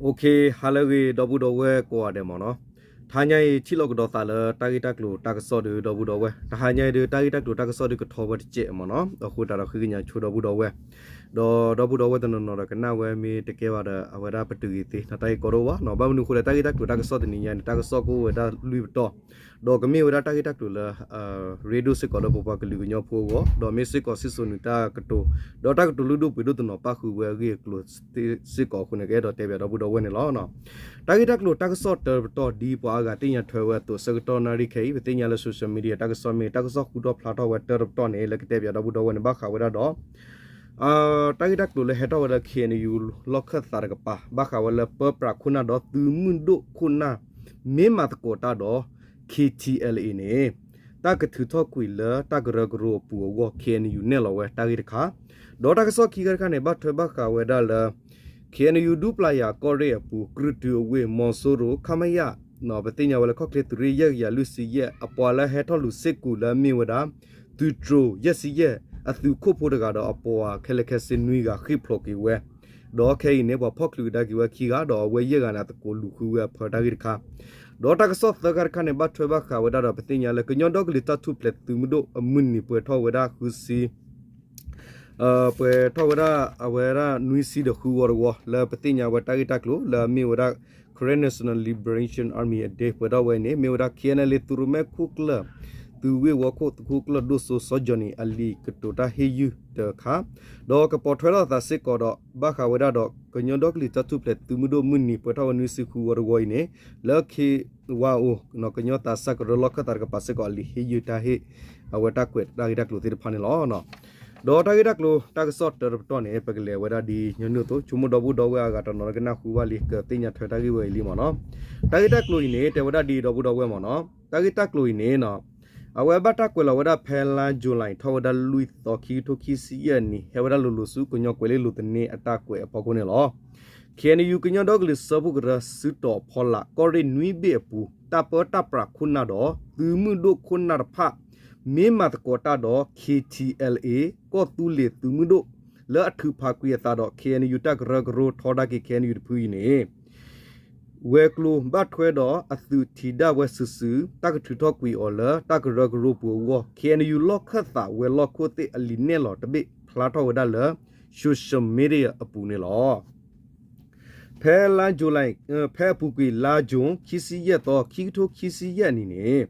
ဟါလၢအဂ့ၤ ဒီပုၢ်ဒီဝဲၢ်ကိးဂၤဒဲးမ့ၢ်နီၤ, တဟါညါအံၤ ထံၣ်လိာ်ကဒီးသးလၢတၢ်ဂ့ၢ်တၢ်ကျိၤတၢ်ကစီၣ်ဒီး ဒီပုၢ်ဒီဝဲၢ်, တဟါညါအံၤဒီး တၢ်ဂ့ၢ်တၢ်ကျိၤတၢ်ကစီၣ်ဒီးကထီဝဲတစဲးမ့ၢ်နီၤ, အဃိသတးဒီးဃ့ကညးဆိဒီပုၢ်ဒီဝဲၢ်, ဒီးဒီပုၢ်ဒီဝဲၢ်တနီၤနီၤဒီးကနၣ်ဝဲမ့ၢ်တကဲဘၣ်ဒီး အဝဲဒၣ်ပတုာ်ဂ့ၤသ့ တၢ်ဂ့ၢ်ကီတအိၣ်ဘၣ်နီၤ, ဘၣ်မနုၤအဃိလဲၣ် တၢ်ဂ့ၢ်တၢ်ကျိၤတၢ်ကစီၣ်တနံၤညါန့ၣ် တၢ်ကစီၣ်ကအိၣ်ဝဲဒၣ်လွံၢ်ပတီၢ်, ဒီးကမ့ၢ်ဝဲဒၣ်တၢ်ဂ့ၢ်တၢ်ကျိၤလၢ ရ့ဒိၣ်စ့ၢ်ကီးလၢပပှၤကလုာ်ကညီဖိအဂီၢ်, ဒီးမ့ၢ်စ့ၢ်ကီးစံၣ်စိၤနုာ်တၢ်ကတိၤ, ဒီးတၢ်ကတိၤလုၢ်ဒိၣ်ပှ့ၤဒိၣ်တနီၤပၣ်ဃုာ်ဝဲအဂ့ၢ်အကျိၤစ့ၢ်ကီးအဃိန့ၣ် ကအဲၣ်ဒိးတဲပၠးဒီပုၢ်ဒီဝဲၢ်န့ၣ်လီၤ. တၢ်ဂ့ၢ်တၢ်ကျိၤတၢ်ကစီၣ်တၢတပတီၢ် ဒ်ပှၤအါဂၤသ့ၣ်ညါထွဲဝဲအသိး ဆၢကတီၢ်နၣ်ရံၣ်ခဲအံၤ ပသ့ၣ်ညါလၢ social media တၢ်ကစီၣ်မ့ၢ် တၢ်ကစီၣ်ဃုထီၣ်ဖျါထီၣ်ဝဲတၢတပတီၢ်န့ၣ် လၢကတဲပၠးဒီပုၢ်ဒီဝဲၢ်န့ၣ် ဘၣ်ဃးဝဲဒၣ်ဒီး တၢ်ဂ့ၢ်တၢ်ကျိၤလၢဟဲထီၣ်ဝဲလၢ KNU လီၢ်ခၢၣ်သးတကပၤ ဘၣ်ဃးဝဲလၢပၢပြးခိၣ်နၢ်ဒီးသုးမုၢ်ဒိၣ်ခိၣ်နၢ် မ့ၢ်မၤသကိးတၢ်ဒီး KTLA န့ၣ် တၢ်ကထုးထီၣ်ကွံာ်လၢတၢ်ကရၢကရိအပူၤအဂီၢ် KNU နဲၣ်လီၤဝဲတၢ်ဂ့ၢ်တခါ, ဒီးတၢ်ကစီၣ်ခံခါတခါန့ၣ် ဘၣ်ထွဲဘၣ်ဃးဝဲဒၣ်လၢ KNU ဒူပျၢ်ယၤကီၢ်ရ့ၣ်အပူၤ ကြုၢ်တုအဝ့ၢ် မီၤစိရိၤ ခမရ ပသ့ၣ်ညါဝဲလၢခီၣ်ချ့သုးရ့ၣ်ယဲၢ်ကယၤလွံၢ်ဆံယဲၢ် အပှၤလၢဟဲထီၣ်လူၤစ့ၢ်ကီးလၢအမ့ၢ်ဝဲဒၣ် သုးတြိၤယဲၢ်ဆံယဲၢ် အသုးခိၣ်ဖိတဂၤဒီးအပှၤခဲလၢာ်ခဲဆ့နွံဂၤဃ့ၢ်ဖျိးက့ၤဝဲ, ဒီးခဲအံၤန့ၣ် ပှၤဖီၣ်ချုးကဒါက့ၤဝဲခံဂၤ ဒီးအဝဲယဲၢ်ဂၤန့ၣ် အသကိးလူၤဃုဝဲအဖၢတၢ်ဂ့ၢ်တခါ, ဒီးတၢ်ကစီၣ်သၢခါတခါန့ၣ် ဘၣ်ထွဲဘၣ်ဃးဝဲဒၣ်ဒီး ပသ့ၣ်ညါလၢကညီဒီကလုာ်တၢ်ထူၣ်ဖျဲးသုးမုၢ်ဒိၣ်အမုၢ်နံၤပှဲၤထီၣ်ဝဲဒၣ်ဃုဆံ ပှဲၤထီၣ်ဝဲဒၣ်အဝဲဒၣ်နွံဆံဒီးဃုဝီတဝီ လၢပသ့ၣ်ညါဝဲတၢ်ဂ့ၢ်တၢ်ကျိၤ လၢအမ့ၢ်ဝဲဒၣ် Karen National Liberation Army အဒဲပှဲၤထီၣ်ဝဲန့ၣ် မ့ၢ်ဝဲဒၣ် KNLA သုးရိၣ်မဲခိၣ်ကျၢၢ် သုးဝ့ၢ်ဝီခိၣ်သုးခိၣ်ကျၢၢ်ဒိၣ်စိစီၤကၠီၣ်နံၣ် အလံာ်ကတိၤတၢ်ဟ့ၣ်ယုၢ်တခါ, ဒီးကပိာ်ထွဲထီၣ်သးစ့ၢ်ကီးဒီး ဘၣ်ဃးဝဲဒၣ်ဒီး ကညီဒီကလုာ်တၢ်ထူၣ်ဖျဲးသုးမုၢ်ဒိၣ်မုၢ်နံၤပှဲၤထီၣ်ဝဲနွံဆံဃုဝီတဝီအံၤန့ၣ် လၢ ခဝအိ ကညီသးစၢ်ကရၢလီၢ်ခၢၣ်သးတကပၤစ့ၢ်ကီး အလံာ်ဟ့ၣ်ယုၢ်တၢ်ဟ့ၣ် အဝဲတၢ်ကွဲးတၢ်ဂ့ၢ်တၢ်ကျိၤသ့ၣ်တဖၣ်န့ၣ်လီၤ. ဒီးတၢ်ဂ့ၢ်တၢ်ကျိၤတၢ်ကစီၣ်တၢတပတီၢ်န့ၣ် ပကလဲၤဝဲဒၣ်ဒ်ညီနုၢ်အသိး ဆိကမိၣ်ဒီပုၢ်ဒီဝဲၢ်အဂၤတနီၤကနၣ်ဃုဘၣ်လံ ကသ့ၣ်ညါထွဲတၢ်ဂ့ၢ်ဝဲအံၤလံမ့ၢ်နီၤ. တၢ်ဂ့ၢ်တၢ်ကျိၤအံၤန့ၣ် တဲဝဲဒၣ်ဒ်ဒီပုၢ်ဒီဝဲၢ်မ့ၢ်နီၤ. တၢ်ဂ့ၢ်တၢ်ကျိၤအံၤန့ၣ် အဝဲဘၣ်တၢ်ကွဲးလီၤဝဲဒၣ်ဖဲလါယူၤလံ ထီၣ်ဝဲဒၣ်လွံၢ်သီ ခံကထိခံဆံယဲၢ်နံၣ် ဟဲဝဲဒၣ်လိၤလိၤဆူ ကညီကွဲၤလ့လိၤသန့အတၢ်ကွဲးအဖီခိၣ်န့ၣ်လီၤ. KNU ကညီဒီကလုာ်စၢဖှိၣ်ကရၢ စုတီၤဖီလာ် ကီၢ်ရ့ၣ်နွံဘ့ၣ်အပူၤ တၢ်ပၢတၢ်ပြးခိၣ်နၢ်ဒီး သုးမုၢ်ဒိၣ်ခိၣ်နၢ်တဖၣ် မ့ၢ်မၤသကိးတၢ်ဒီး KTLA ကီၢ်သူလ့ၤသုးမုၢ်ဒိၣ် လၢအထုးဖးကွံာ်အသးဒီး KNU တၢ်ကရၢကရိထီဒါက့ၤ KNU တဖုအံၤန့ၣ် ဝဲၤကျိၤဘၣ်ထွဲဒီးအသုးထံးဒၣ်ဝဲစုာ်စုာ် တၢ်ကထုးထီၣ်ကွံာ်အီၤလၢတၢ်ကရၢကရိပူၤအဂီၢ် KNU လီၢ်ခၢၣ်သးဝဲၤလီၢ်ခိၣ်သ့ၣ်အလံာ်နဲၣ်လီၤတဘ့ၣ်ဖျါထီၣ်ဝဲဒၣ်လၢ social media အပူၤန့ၣ်လီၤ. ဖဲလါယူၤလံ ဖဲအပူၤကွံာ်လါယူၤ ခံဆံယဲၢ်သီ ခံကထိခံဆံယဲၢ်နံၣ်န့ၣ်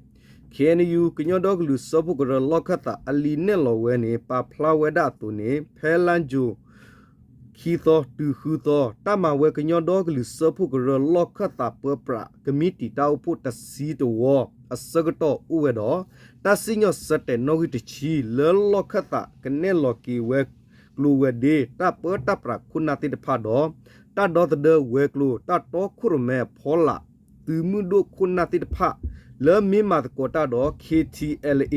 KNU ကညီဒီကလုာ်စၢဖှိၣ်ကရၢလီၢ်ခၢၣ်သးအလံာ်နဲၣ်လီၤဝဲန့ၣ် ပာ်ဖျါဝဲဒၣ်အသိးန့ၣ် ဖဲလါယူၤ ခံသီတုၤဃုသီ တၢ်မၤဝဲကညီဒီကလုာ်စၢဖှိၣ်ကရၢလီၢ်ခၢၣ်သးပၢပြးကမံးတံာ်တၢ်အိၣ်ဖှိၣ်တဆံတဝီ အဆၢကတီၢ်အိၣ်ဝဲဒီး တၢ်စံၣ်ညီၣ်ဆၢတဲာ်နီၣ်ဂံၢ်တဆံ လၢလီၢ်ခၢၣ်သးကနဲၣ်လီၤက့ၤဝဲၤကျိၤဝဲၤဒ့ တၢ်ပၢတၢ်ပြးခိၣ်နၢ်သ့ၣ်တဖၣ်ဒီး တၢ်ဒီသဒၢဝဲၤကျိၤ တၢ်တီခိၣ်ရိၣ်မဲအဖီလာ် သုးမုၢ်ဒိၣ်ခိၣ်နၢ်သ့ၣ်တဖၣ် လၢမ့ၢ်မၤသကိးတၢ်ဒီး KTLA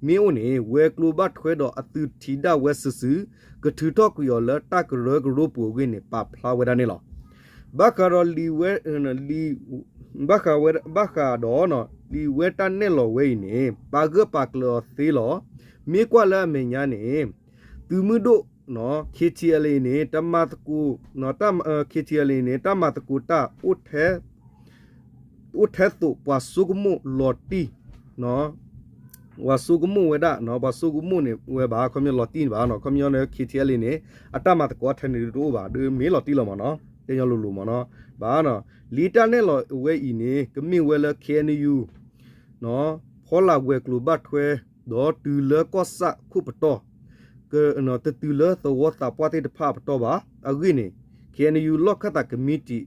မ့ၢ်အိၣ်န့ၣ် ဝဲၤကျိၤဘၣ်ထွဲဒီးအသုးထံးဒၣ်ဝဲစုာ်စုာ် ကထုးထီၣ်ကွံာ်အီၤလၢတၢ်ကရၢကရိပူၤအဂ့ၢ်န့ၣ် ပာ်ဖျါဝဲဒၣ်န့ၣ်လီၤ. ဘၣ်ဃးဒီးလံာ်ဝဲ ဘၣ်ဃးဝဲ ဘၣ်ဃးဒီး လံာ်ဝဲတၢ်နဲၣ်လီၤဝဲအံၤန့ၣ် ပာ်ဂၢၢ်ပာ်ကျၢၤအီၤသ့လီၤ. မ့ၢ်ကွၢ်လၢအမဲာ်ညါန့ၣ် သုးမုၢ်ဒိၣ် KTLA န့ၣ် တမၤသကိး KTLA န့ၣ် တၢ်မၤသကိးတၢ် အိၣ်ထဲသိးပှၤဆိကမိၣ်လီၤတံၢ် ပှၤဆိကမိၣ်ဝဲဒၣ် ပှၤဆိကမိၣ်န့ၣ်ဝဲဘၣ် ခီပညီလီၤတံၢ်န့ၣ်ဘၣ်နီၤ ခီပညီန့ၣ် KTLA န့ၣ် အတၢ်မၤသကိးထဲန့ၣ်တအိၣ်ဘၣ် ဒ်မ့ၢ်လီၤတံၢ်လီၤမ့ၢ်နီၤ တဲညီလိၤလိၤမ့ၢ်နီၤ ဘၣ်နီၤ လံာ်တၢ်နဲၣ်လီၤဝဲအံၤန့ၣ် ကမ့ၢ်ဝဲလၢ KNU ဖီလာ်ဝဲၤကျိၤဘၣ်ထွဲ ဒီးတုၤလၢကီၢ်ဆၣ်ခိၣ်ပတီၢ် တတုၤလၢသဝီသးပှၢ်သ့ၣ်တဖၣ်အပတီၢ်ဘၣ်. အဂ့ၢ်န့ၣ် KNU လီၢ်ခၢၣ်သးကမံးတံာ်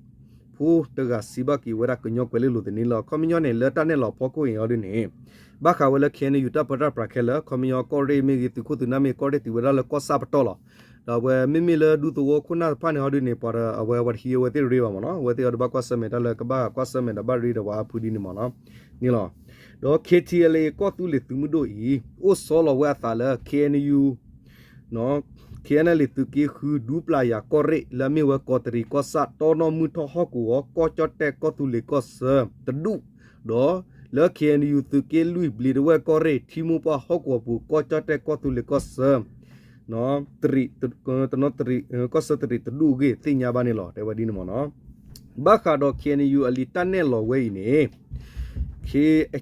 ဖိတဂၤစံးဘၣ်က့ၤဝဲဒၣ်ကညီကွဲၤလ့လိၤသန့လီၤ. ခီပညီန့ၣ် လၢတၢ်နဲၣ်လီၤဖီခိၣ်အံၤအီၤဒ်န့ၣ် ဘၣ်ဃးဝဲလၢ KNU တၢ်ပၢတၢ်ပြးခဲလၢာ် ခီပညီကီၢ်ရ့ၣ်မ့ၢ်ဂ့ၤ သုးခိၣ်သုးနၢ်မ့ၢ်ဂ့ၤ ကီၢ်ရ့ၣ်တုၤဝဲဒၣ်လၢကီၢ်ဆၣ်ပတီၢ်လီၤ. ဒီးအဝဲမ့မ့ၢ်လၢဒူသဝီခိၣ်နၢ်တဖၣ်န့ၣ်အီၤဒ်န့ၣ် ပှၤဒီးအဝဲပှၤတဟံးအဝဲသ့ၣ်ရ့ဘၣ်မ့ၢ်နီၤ အဝဲသ့ၣ်အီၤဒီးဘၣ်ကွၢ်ဆၢၣ်မဲာ်တၢ်လၢကဘၣ်ကွၢ်ဆၢၣ်မဲာ်ဒီးဘၣ်ရ့ဒီးပှၤအါဖုဒ်န့ၣ်မ့ၢ်နီၤ န့ၣ်လီၤ. ဒီး KTLA ကီၢ်သူလ့ၤသုးမုၢ်ဒိၣ်အံၤ အိၣ်ဆီလီၤဝဲအသးလၢ KNU KNLA သုးက့ဃု ဒူပျၢ်ယၤကီၢ်ရ့ၣ် လၢအမ့ၢ်ဝဲကီးတရံးကီၢ်ဆၣ် တီနီၢ်မုၢ်ထီၣ်ဟီၣ်ကဝီၤ ကီၢ်ကၠီၣ်တဲၣ်ကီၢ်သူလ့ၤကီၢ်ဆၢတဒူၣ်, ဒီးလၢ KNU သုးက့လွံၢ် ဘျံးတဝဲၢ်ကီၢ်ရ့ၣ် ထံမိၢ်ပှၢ်ဟီၣ်ကဝီၤပူၤ ကီၢ်ကၠီၣ်တဲၣ်ကီၢ်သူလ့ၤကီၢ်ဆၢ တရံး တနီတရံး ကီၢ်ဆၢတရံးတဒူၣ်အဂ့ၢ် သ့ၣ်ညါဘၣ်န့ၣ်လီၤ. တဲဝဲဒ်န့ၣ်မ့ၢ်နီၤ. ဘၣ်ဃးဒီး K N U အလံာ်တၢ်နဲၣ်လီၤဝဲအံၤန့ၣ် K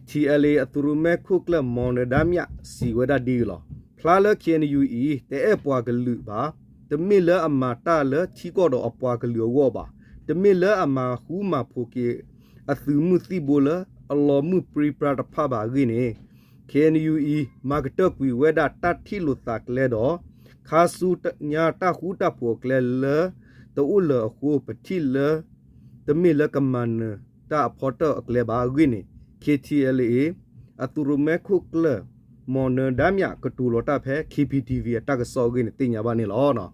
T L A အသုးရိၣ်မဲခိၣ်ကျၢၢ် မီၣ်နၢၤဒါမျၣ် စံးဝဲဒၣ်ဒ်အံၤလီၤ. ဖျါလၢ K N U အံၤ တအဲၣ်ပှၤကလုာ်ဘၣ်, တမ့ၢ်လၢအမၤတၢ်လၢထံကီၢ်ဒီးအပှၤကလုာ်အဂီၢ်ဘၣ်, တမ့ၢ်လၢအမၤဃူမၤဖိးက့ၤ အသုးမုၢ်သံၣ်ဘိလၢအလီၤမုၢ်ပြံပြါတဖၣ်ဘၣ်အဂ့ၢ်န့ၣ် K N U အံၤ မၤကတၢၢ်ကွံာ်ဝဲဒၣ်တၢ်ထံၣ်လိာ်သးကျဲဒီး ခါဆူညါတၢ်ဃူတၢ်ဖိးအကျဲလၢ တအိၣ်လၢၤအဃိ ပထံၣ်လၢ တမ့ၢ်လၢကမၤနၢၤတၢ်အဖီတၢၣ်အကျဲဘၣ်အဂ့ၢ်န့ၣ် K T L A အသုးရိၣ်မဲခိၣ်ကျၢၢ် မီၣ်နၢၤဒါမျၣ် ကတိၤလီၤတၢ်ဖဲ K P T V အတၢ်ကစီၣ်အဂ့ၢ်န့ၣ် သ့ၣ်ညါဘၣ်န့ၣ်လီၤ.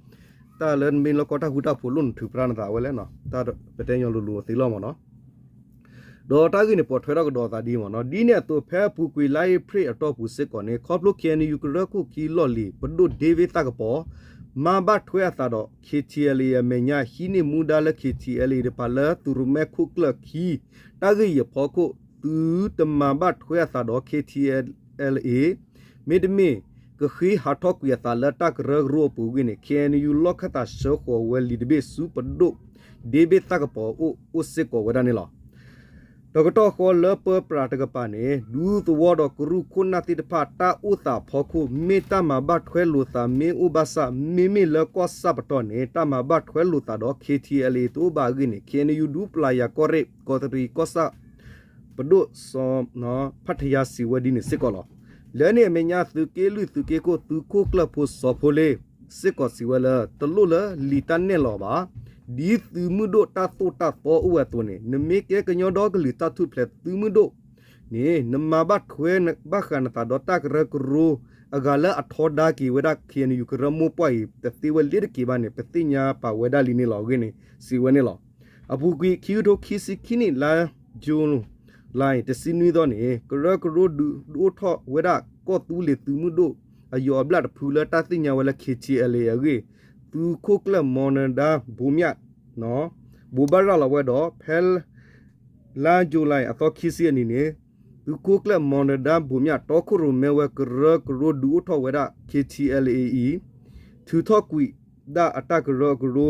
တၢ်လၢမ့ၢ်လၢကီၢ်တၢ်ဃူတၢ်ဖိးလိၣ်န့ၣ် ထုးဖျါနသးဝဲလဲၣ်နီၤ, တၢ်ပတဲညီလိၤလိၤသ့လီၤမ့ၢ်နီၤ. ဒီးတၢ်ဂ့ၢ်န့ၣ် ပိာ်ထွဲထီၣ်ကဒီးသးဒ်အံၤမ့ၢ်နီၤ, ဒ်န့ၣ်အသိး ဖဲအပူၤကွံာ်လါအ့ဖြ့ၣ်အတီၢ်ပူၤစ့ၢ်ကီးန့ၣ် ခီဖျိ K N U ကရၢခိၣ်ခံလီၢ်လံၤ ပဒိၣ် David သၣ်ကပီၤ မၤဘၣ်ထွဲအသးဒီး K T L A အမဲာ်ညါ ဟံးန့ၢ်မူဒါလၢ K T L A တဖၣ်လၢသုးရိၣ်မဲခိၣ်ကျၢၢ်ခံ တၢ်ဂ့ၢ်အံၤအဖီခိၣ် သုတမၤဘၣ်ထွဲအသးဒီး K T L A မ့တမ့ၢ် ကဃ့ဟးထီၣ်ကွံာ်အသးလၢတၢ်ကရၢကရိအပူၤအဂ့ၢ်န့ၣ် K N U လီၢ်ခၢၣ်သးဆှၢဃီၤဝဲလံာ်တဘ့ၣ်ဆူပဒိၣ် David သၣ်ကပီၤအအိၣ် အိၣ်စ့ၢ်ကီးဝဲဒၣ်န့ၣ်လီၤ. တကတီၢ်ဃီလၢပၢပြးတကပၤန့ၣ် ဒူသဝီဒီးကရူၢ်ခိၣ်နၢ်သ့ၣ်တဖၣ် တၢ်အိၣ်သးအဖီခိၣ် မ့ၢ်တၢ်မၤဘၣ်ထွဲလိာ်သးမ့ၢ်အိၣ်ဘၣ်ဆၣ် မ့မ့ၢ်လၢကီၢ်ဆၣ်ပတီၢ်န့ၣ် တၢ်မၤဘၣ်ထွဲလိာ်သးဒီး K T L A တအိၣ်ဘၣ်အဂ့ၢ်န့ၣ် K N U ဒူပျၤယၤကီၢ်ရ့ၣ် ကီးတရံးကီၢ်ဆၣ် ပဒိၣ်စီၤ ဖးထယါ စံးဝဲဒ်န့ၣ်စ့ၢ်ကီးလီၤ. လၢန့ၣ်အမဲာ်ညါ သုးက့လွံၢ်သုးက့ခိၣ် သုးခိၣ်ကျၢၢ်ဖိစီၤဖိလ့ စ့ၢ်ကီးစံးဝဲလၢ တလိၣ်လၢလံာ်တၢ်နဲၣ်လီၤဘၣ်. ဒ်သုးမုၢ်ဒိၣ်တၢ်သိၣ်တၢ်သီအိၣ်ဝဲအသိးန့ၣ် နမ့ၢ်ကဲကညီဒီကလုာ်တၢ်ထူၣ်ဖျဲးသုးမုၢ်ဒိၣ်န့ၣ် နမၤဘၣ်ထွဲဘၣ်ဃးနသးဒီးတၢ်ကရၢကရိ အဂၤလၢအထီဒါက့ၤဝဲဒၣ် K N U ကရၢမိၢ်ပှၢ်အံၤ တသ့ဝဲလ့ၤတက့ၤဘၣ်န့ၣ် ပသ့ၣ်ညါပာ်ဝဲဒၣ်လံန့ၣ်လီၤအဂ့ၢ်န့ၣ် စံးဝဲန့ၣ်လီၤ. အပူၤကွံာ် ခံကထိခံဆံခံနံၣ် လါယူၤလံ တဆံနွံသီန့ၣ် ကရၢကရိဒုးအိၣ်ထီၣ်ဝဲဒၣ်ကီၢ်သူလ့ၤသုးမုၢ်ဒိၣ် အယီၤအဘျၣ်တဖုလၢတၢ်သ့ၣ်ညါဝဲလၢ K T L A အဂ့ၢ် သုးခိၣ်ကျၢၢ်မီၣ်နၢၤဒါဘိၣ်မျၣ် ဘိးဘၣ်ရၤလီၤဝဲဒီး ဖဲ လါယူၤလံ အသီခံဆံအနံၤန့ၣ် သုးခိၣ်ကျၢၢ်မီၣ်နၢၤဒါဘိၣ်မျၣ် တီခိၣ်ရိၣ်မဲဝဲကရၢကရိဒုးအိၣ်ထီၣ်ဝဲဒၣ် K T L A အံၤ ထုးထီၣ်ကွံာ်ဒၣ်အတၢ်ကရၢကရိ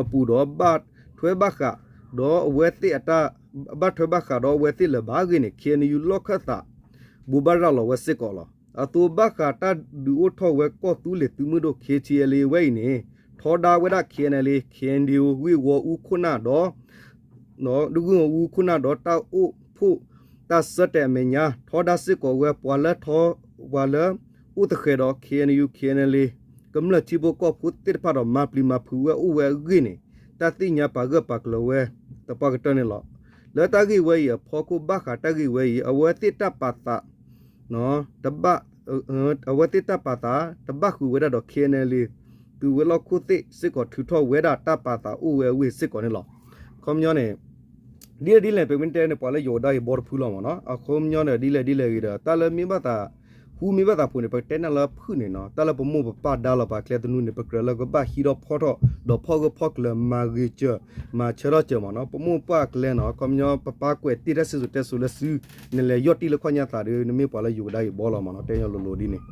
အပူၤဒီး ဘၣ်ထွဲဘၣ်ဃးဒီးအဝဲသ့ၣ်အတၢ် ဘၣ်ထွဲဘၣ်ဃးဒီးအဝဲသ့ၣ်လၢၤဘၣ်အဂ့ၢ်န့ၣ် K N U လီၢ်ခၢၣ်သး ဘိးဘၣ်ရၤလီၤဝဲစ့ၢ်ကီးလီၤ. အသိးဘၣ်ဃးတၢ်ဒုးအိၣ်ထီၣ်ဝဲကီၢ်သူလ့ၤသုးမုၢ်ဒိၣ် K T L A ဝဲအံၤန့ၣ် ထီဒါဝဲဒၣ် K N L A, K N D O ဂ့ၢ်ဝီအူခိၣ်နၢ်ဒီး ဒုးဂုာ်အူခိၣ်နၢ်ဒီးတၢ်အိၣ်ဖှိၣ် တၢ်ဆၢတဲာ်အမဲာ်ညါ ထီဒါစ့ၢ်ကီးဝဲ ပှၤလၢထီ ပှၤလၢ အိၣ်သဃဲးဒီး K N U K N L A ကမျၢၢ်ထံဖိကီၢ်ဖိသ့ၣ်တဖၣ်ဒီး မၤပျံၤမၤဖုးဝဲအိၣ်ဝဲအဂ့ၢ်န့ၣ် တၢ်သ့ၣ်ညါပာ်ဂၢၢ်ပာ်ကျၢၤဝဲ သပှၢ်ကတၢၢ်န့ၣ်လီၤ. လၢတၢ်ဂ့ၢ်ဝဲအံၤအဖီခိၣ် ဘၣ်ဃးတၢ်ဂ့ၢ်ဝဲအံၤ အဝဲသ့ၣ်တၢ်ပာ်သး တဘၣ် အဝဲသ့ၣ်တၢ်ပာ်သး တဘၣ်ဃုာ်ဝဲဒၣ်ဒီး K N L A သုးဝဲၤလီၢ်ခိၣ်သ့ၣ်စ့ၢ်ကီး ထုးထီၣ်ဝဲဒၣ်တၢ်ပာ်သးအိၣ်ဝဲအဂ့ၢ်စ့ၢ်ကီးန့ၣ်လီၤ. ခီပညီန့ၣ် ဒ်လဲၣ်ဒ်လဲၣ် ပမ့ၢ်တဲန့ၣ် ပှၤလၢယိၤကဒါက့ၤဘီတဖုလီၤမ့ၢ်နီၤ. အခီပညီန့ၣ် ဒ်လဲၣ်ဒ်လဲၣ်ဂ့ၤဒီး တၢ်လၢမ့ၢ်ဘၣ်သး ဟူမ့ၢ်ဘၣ်သးဖိန့ၣ် ပကတဲနၢ်လၢဖုၣ်န့ၣ်နီၤ. တၢ်လၢပမိၢ်ပပၢ်ဒါလီၤပာ်ကျဲသနူန့ၣ် ပကြၢးလၢကဘၣ်ဟံးထီၣ်ဖီၣ်ထီၣ် ဒီးဖီၣ်ဂၢၢ်ဖီၣ်ကျၢၤ မၤဂ့ၤစၢၤ မၤဆၢထီၣ်စၢၤမ့ၢ်နီၤ. ပမိၢ်ပပၢ်ကျဲနီၤ ခီပညီ ပပၢ်ကွဲးတ့ၢ်တၢ်စံၣ်စိၤတဲစိၤလၢစု နလဲၤယီၢ်တံၢ်လၢခီၣ်ညါသးဒီး နမ့ၢ်ပှၤလၢယိၤကဒါက့ၤဘီလီၤမ့ၢ်နီၤ. တဲညီလိၤလိၤဒ်န့ၣ်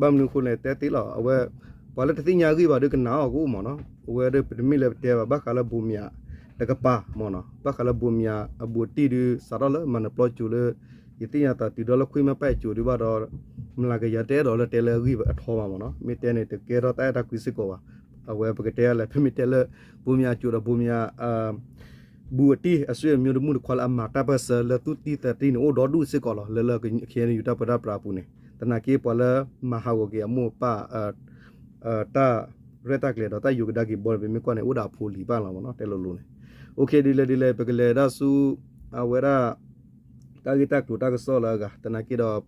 ဘၣ်မနုၤအဃိလဲၣ် တဲသ့လီၤ အဝဲ ပှၤလၢတသ့ၣ်ညါအဂ့ၢ်ဘၣ်ဒီးကနာ်အီၤကအိၣ်မ့ၢ်နီၤ. အဝဲဒီးပတမ့ၢ်လၢပတဲဘၣ် ဘၣ်ဃးလၢဘိးမၠးတကပၤမ့ၢ်နီၤ. ဘၣ်ဃးလၢဘိးမၠးအဘူးအတံၢ်ဒီး စးထီၣ်လၢမၤနၢၤပျီစိၤလၢ ယသ့ၣ်ညါသးတုၤဒီးလၢခွံမၢပၢၢ်အစိၤဒုးဘၣ်ဒီး မလၤကယၤတအဲၣ်ဒိးလၢတဲလၢအဂ့ၢ်အထီဘၣ်မ့ၢ်နီၤ. မ့ၢ်တဲန့ၣ် တကဲထီၣ်တၢ်အဲၣ်တၢ်ကွံစ့ၢ်ကီးဘၣ်. အဝဲပကတဲလဲၣ် ပမ့ၢ်တဲလၢ ဘိးမၠးအစိၤဒီးဘိးမၠး ဘူးအတံၢ်အဆွေမျိုးတမုၢ်တခွါလၢအမၤတၢ်ပၢၢ်ဆၢလၢသူၣ်တံၢ်သးတံၢ်န့ၣ် အိၣ်ဒီဒူၣ်စ့ၢ်ကီးလီၤ. လၢလၢ ခ့ၣ်အဲၣ်ယူၣ် တၢ်ပၢတၢ်ပြးအပူၤန့ၣ် သနာ်က့ပှၤလၢမၤဟးဂီၤက့ၤအမိၢ်အပၢ် တၢ်ရဲၣ်တၢ်ကျဲၤဒီးတၢ်ယိၤကဒါက့ၤဘီန့ၣ် ပမ့ၢ်ကွၢ်န့ၣ် အိၣ်ဒီးအဖိလံၤဘၣ်လီၤမ့ၢ်နီၤ တဲလိၤလိၤန့ၣ်. အိၣ်ခ့ ဒ်လဲၣ်ဒ်လဲၣ် ပကလဲၤဒၣ်ဆူ အဝဲဒၣ် တၢ်ဂ့ၢ်တၢ်ကျိၤတၢ်ကစီၣ်လၢအဂၤ သနာ်က့ဒီး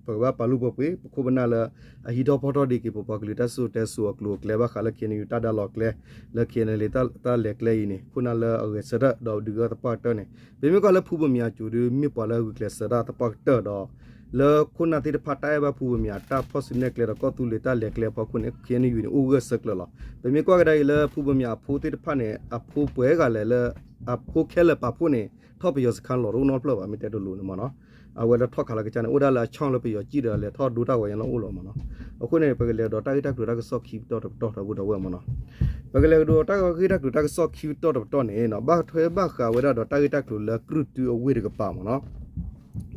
ပကဘၣ်ပာ်လုၢ်ပာ်ပှ့ၤ ပခိၣ်ပနၢ်လၢ အဟံးထီၣ်ဖီၣ်ထီၣ်ဒံးက့ၤ ပပှၤကလုာ်တၢ်စံၣ်စိၤတဲစိၤအကျိၤအကျဲ ဘၣ်ဃးလၢ ခ့ၣ်အဲၣ်ယူၣ် တၢ်ဒါလီၤကျဲ လၢ ခ့ၣ်အဲၣ်ယူၣ် တၢ်လဲၤကျဲအံၤန့ၣ် ခိၣ်နၢ်လၢအဂဲၤဆၢထၢၣ်ဒီးဒုးဂၢၢ်သပှၢ်ကတၢၢ်န့ၣ် ပမ့ၢ်ကွၢ်လၢဖုဘိးမၠးအစိၤဒီး မ့ၢ်ပှၤလၢအဂုာ်ကျဲးစၢးတၢ်သပှၢ်ကတၢၢ်ဒီး လၢခိၣ်နၢ်သ့ၣ်တဖၣ်တၢ်အဲၣ်ဘၣ်ဖုဘိးမၠး တၢ်ဖီၣ်စုနဲၣ်ကျဲဒီးကီၢ်သူလ့ၤတၢ်လဲၤကျဲအဖီခိၣ်န့ၣ် ခ့ၣ်အဲၣ်ယူၣ်န့ၣ် အိၣ်ဂၢၢ်ဆိးကျၢၤလီၤ. ပမ့ၢ်ကွၢ်ကဒါအံၤလၢဖုဘိးမၠးအဖိသ့ၣ်တဖၣ်န့ၣ် အဖိပှဲၤဂၤလဲၣ်လၢ အဖိခဲလၢာ်ပာ်ဖှိၣ်န့ၣ် ထီၣ်ပယီၤစခါလီၤတအိၣ်နီတဖျၢၣ်ဘၣ် မ့ၢ်တဲတလိၤန့ၣ်မ့ၢ်နီၤ. အဝဲလၢထီၣ်ခးလီၤကစၢ်န့ၣ် အိၣ်ဒၣ်လၢအဆီၣ်လၢပယီၤစံၣ်ဒီးလဲၤထီၣ်ဒိတၢ်ဝဲညါလၢအိၣ်လီၤမ့ၢ်နီၤ. အဃိန့ၣ် ပကလဲၤဒီးတၢ်ဂ့ၢ်တၢ်ကျိၤတၢ်ကစီၣ်ခံပတီၢ်တပတီၢ်ဒီပုၢ်ဒီဝဲၢ်မ့ၢ်နီၤ. ပကလဲၤကဒီးတၢ်ဂ့ၢ်တၢ်ကျိၤတၢ်ကစီၣ်ခံပတီၢ်တပတီၢ်န့ၣ် ဘၣ်ထွဲဘၣ်ဃးဝဲဒၣ်ဒီးတၢ်ဂ့ၢ်တၢ်ကျိၤလၢကြုၢ်တုအဝ့ၢ်တကပၤမ့ၢ်နီၤ.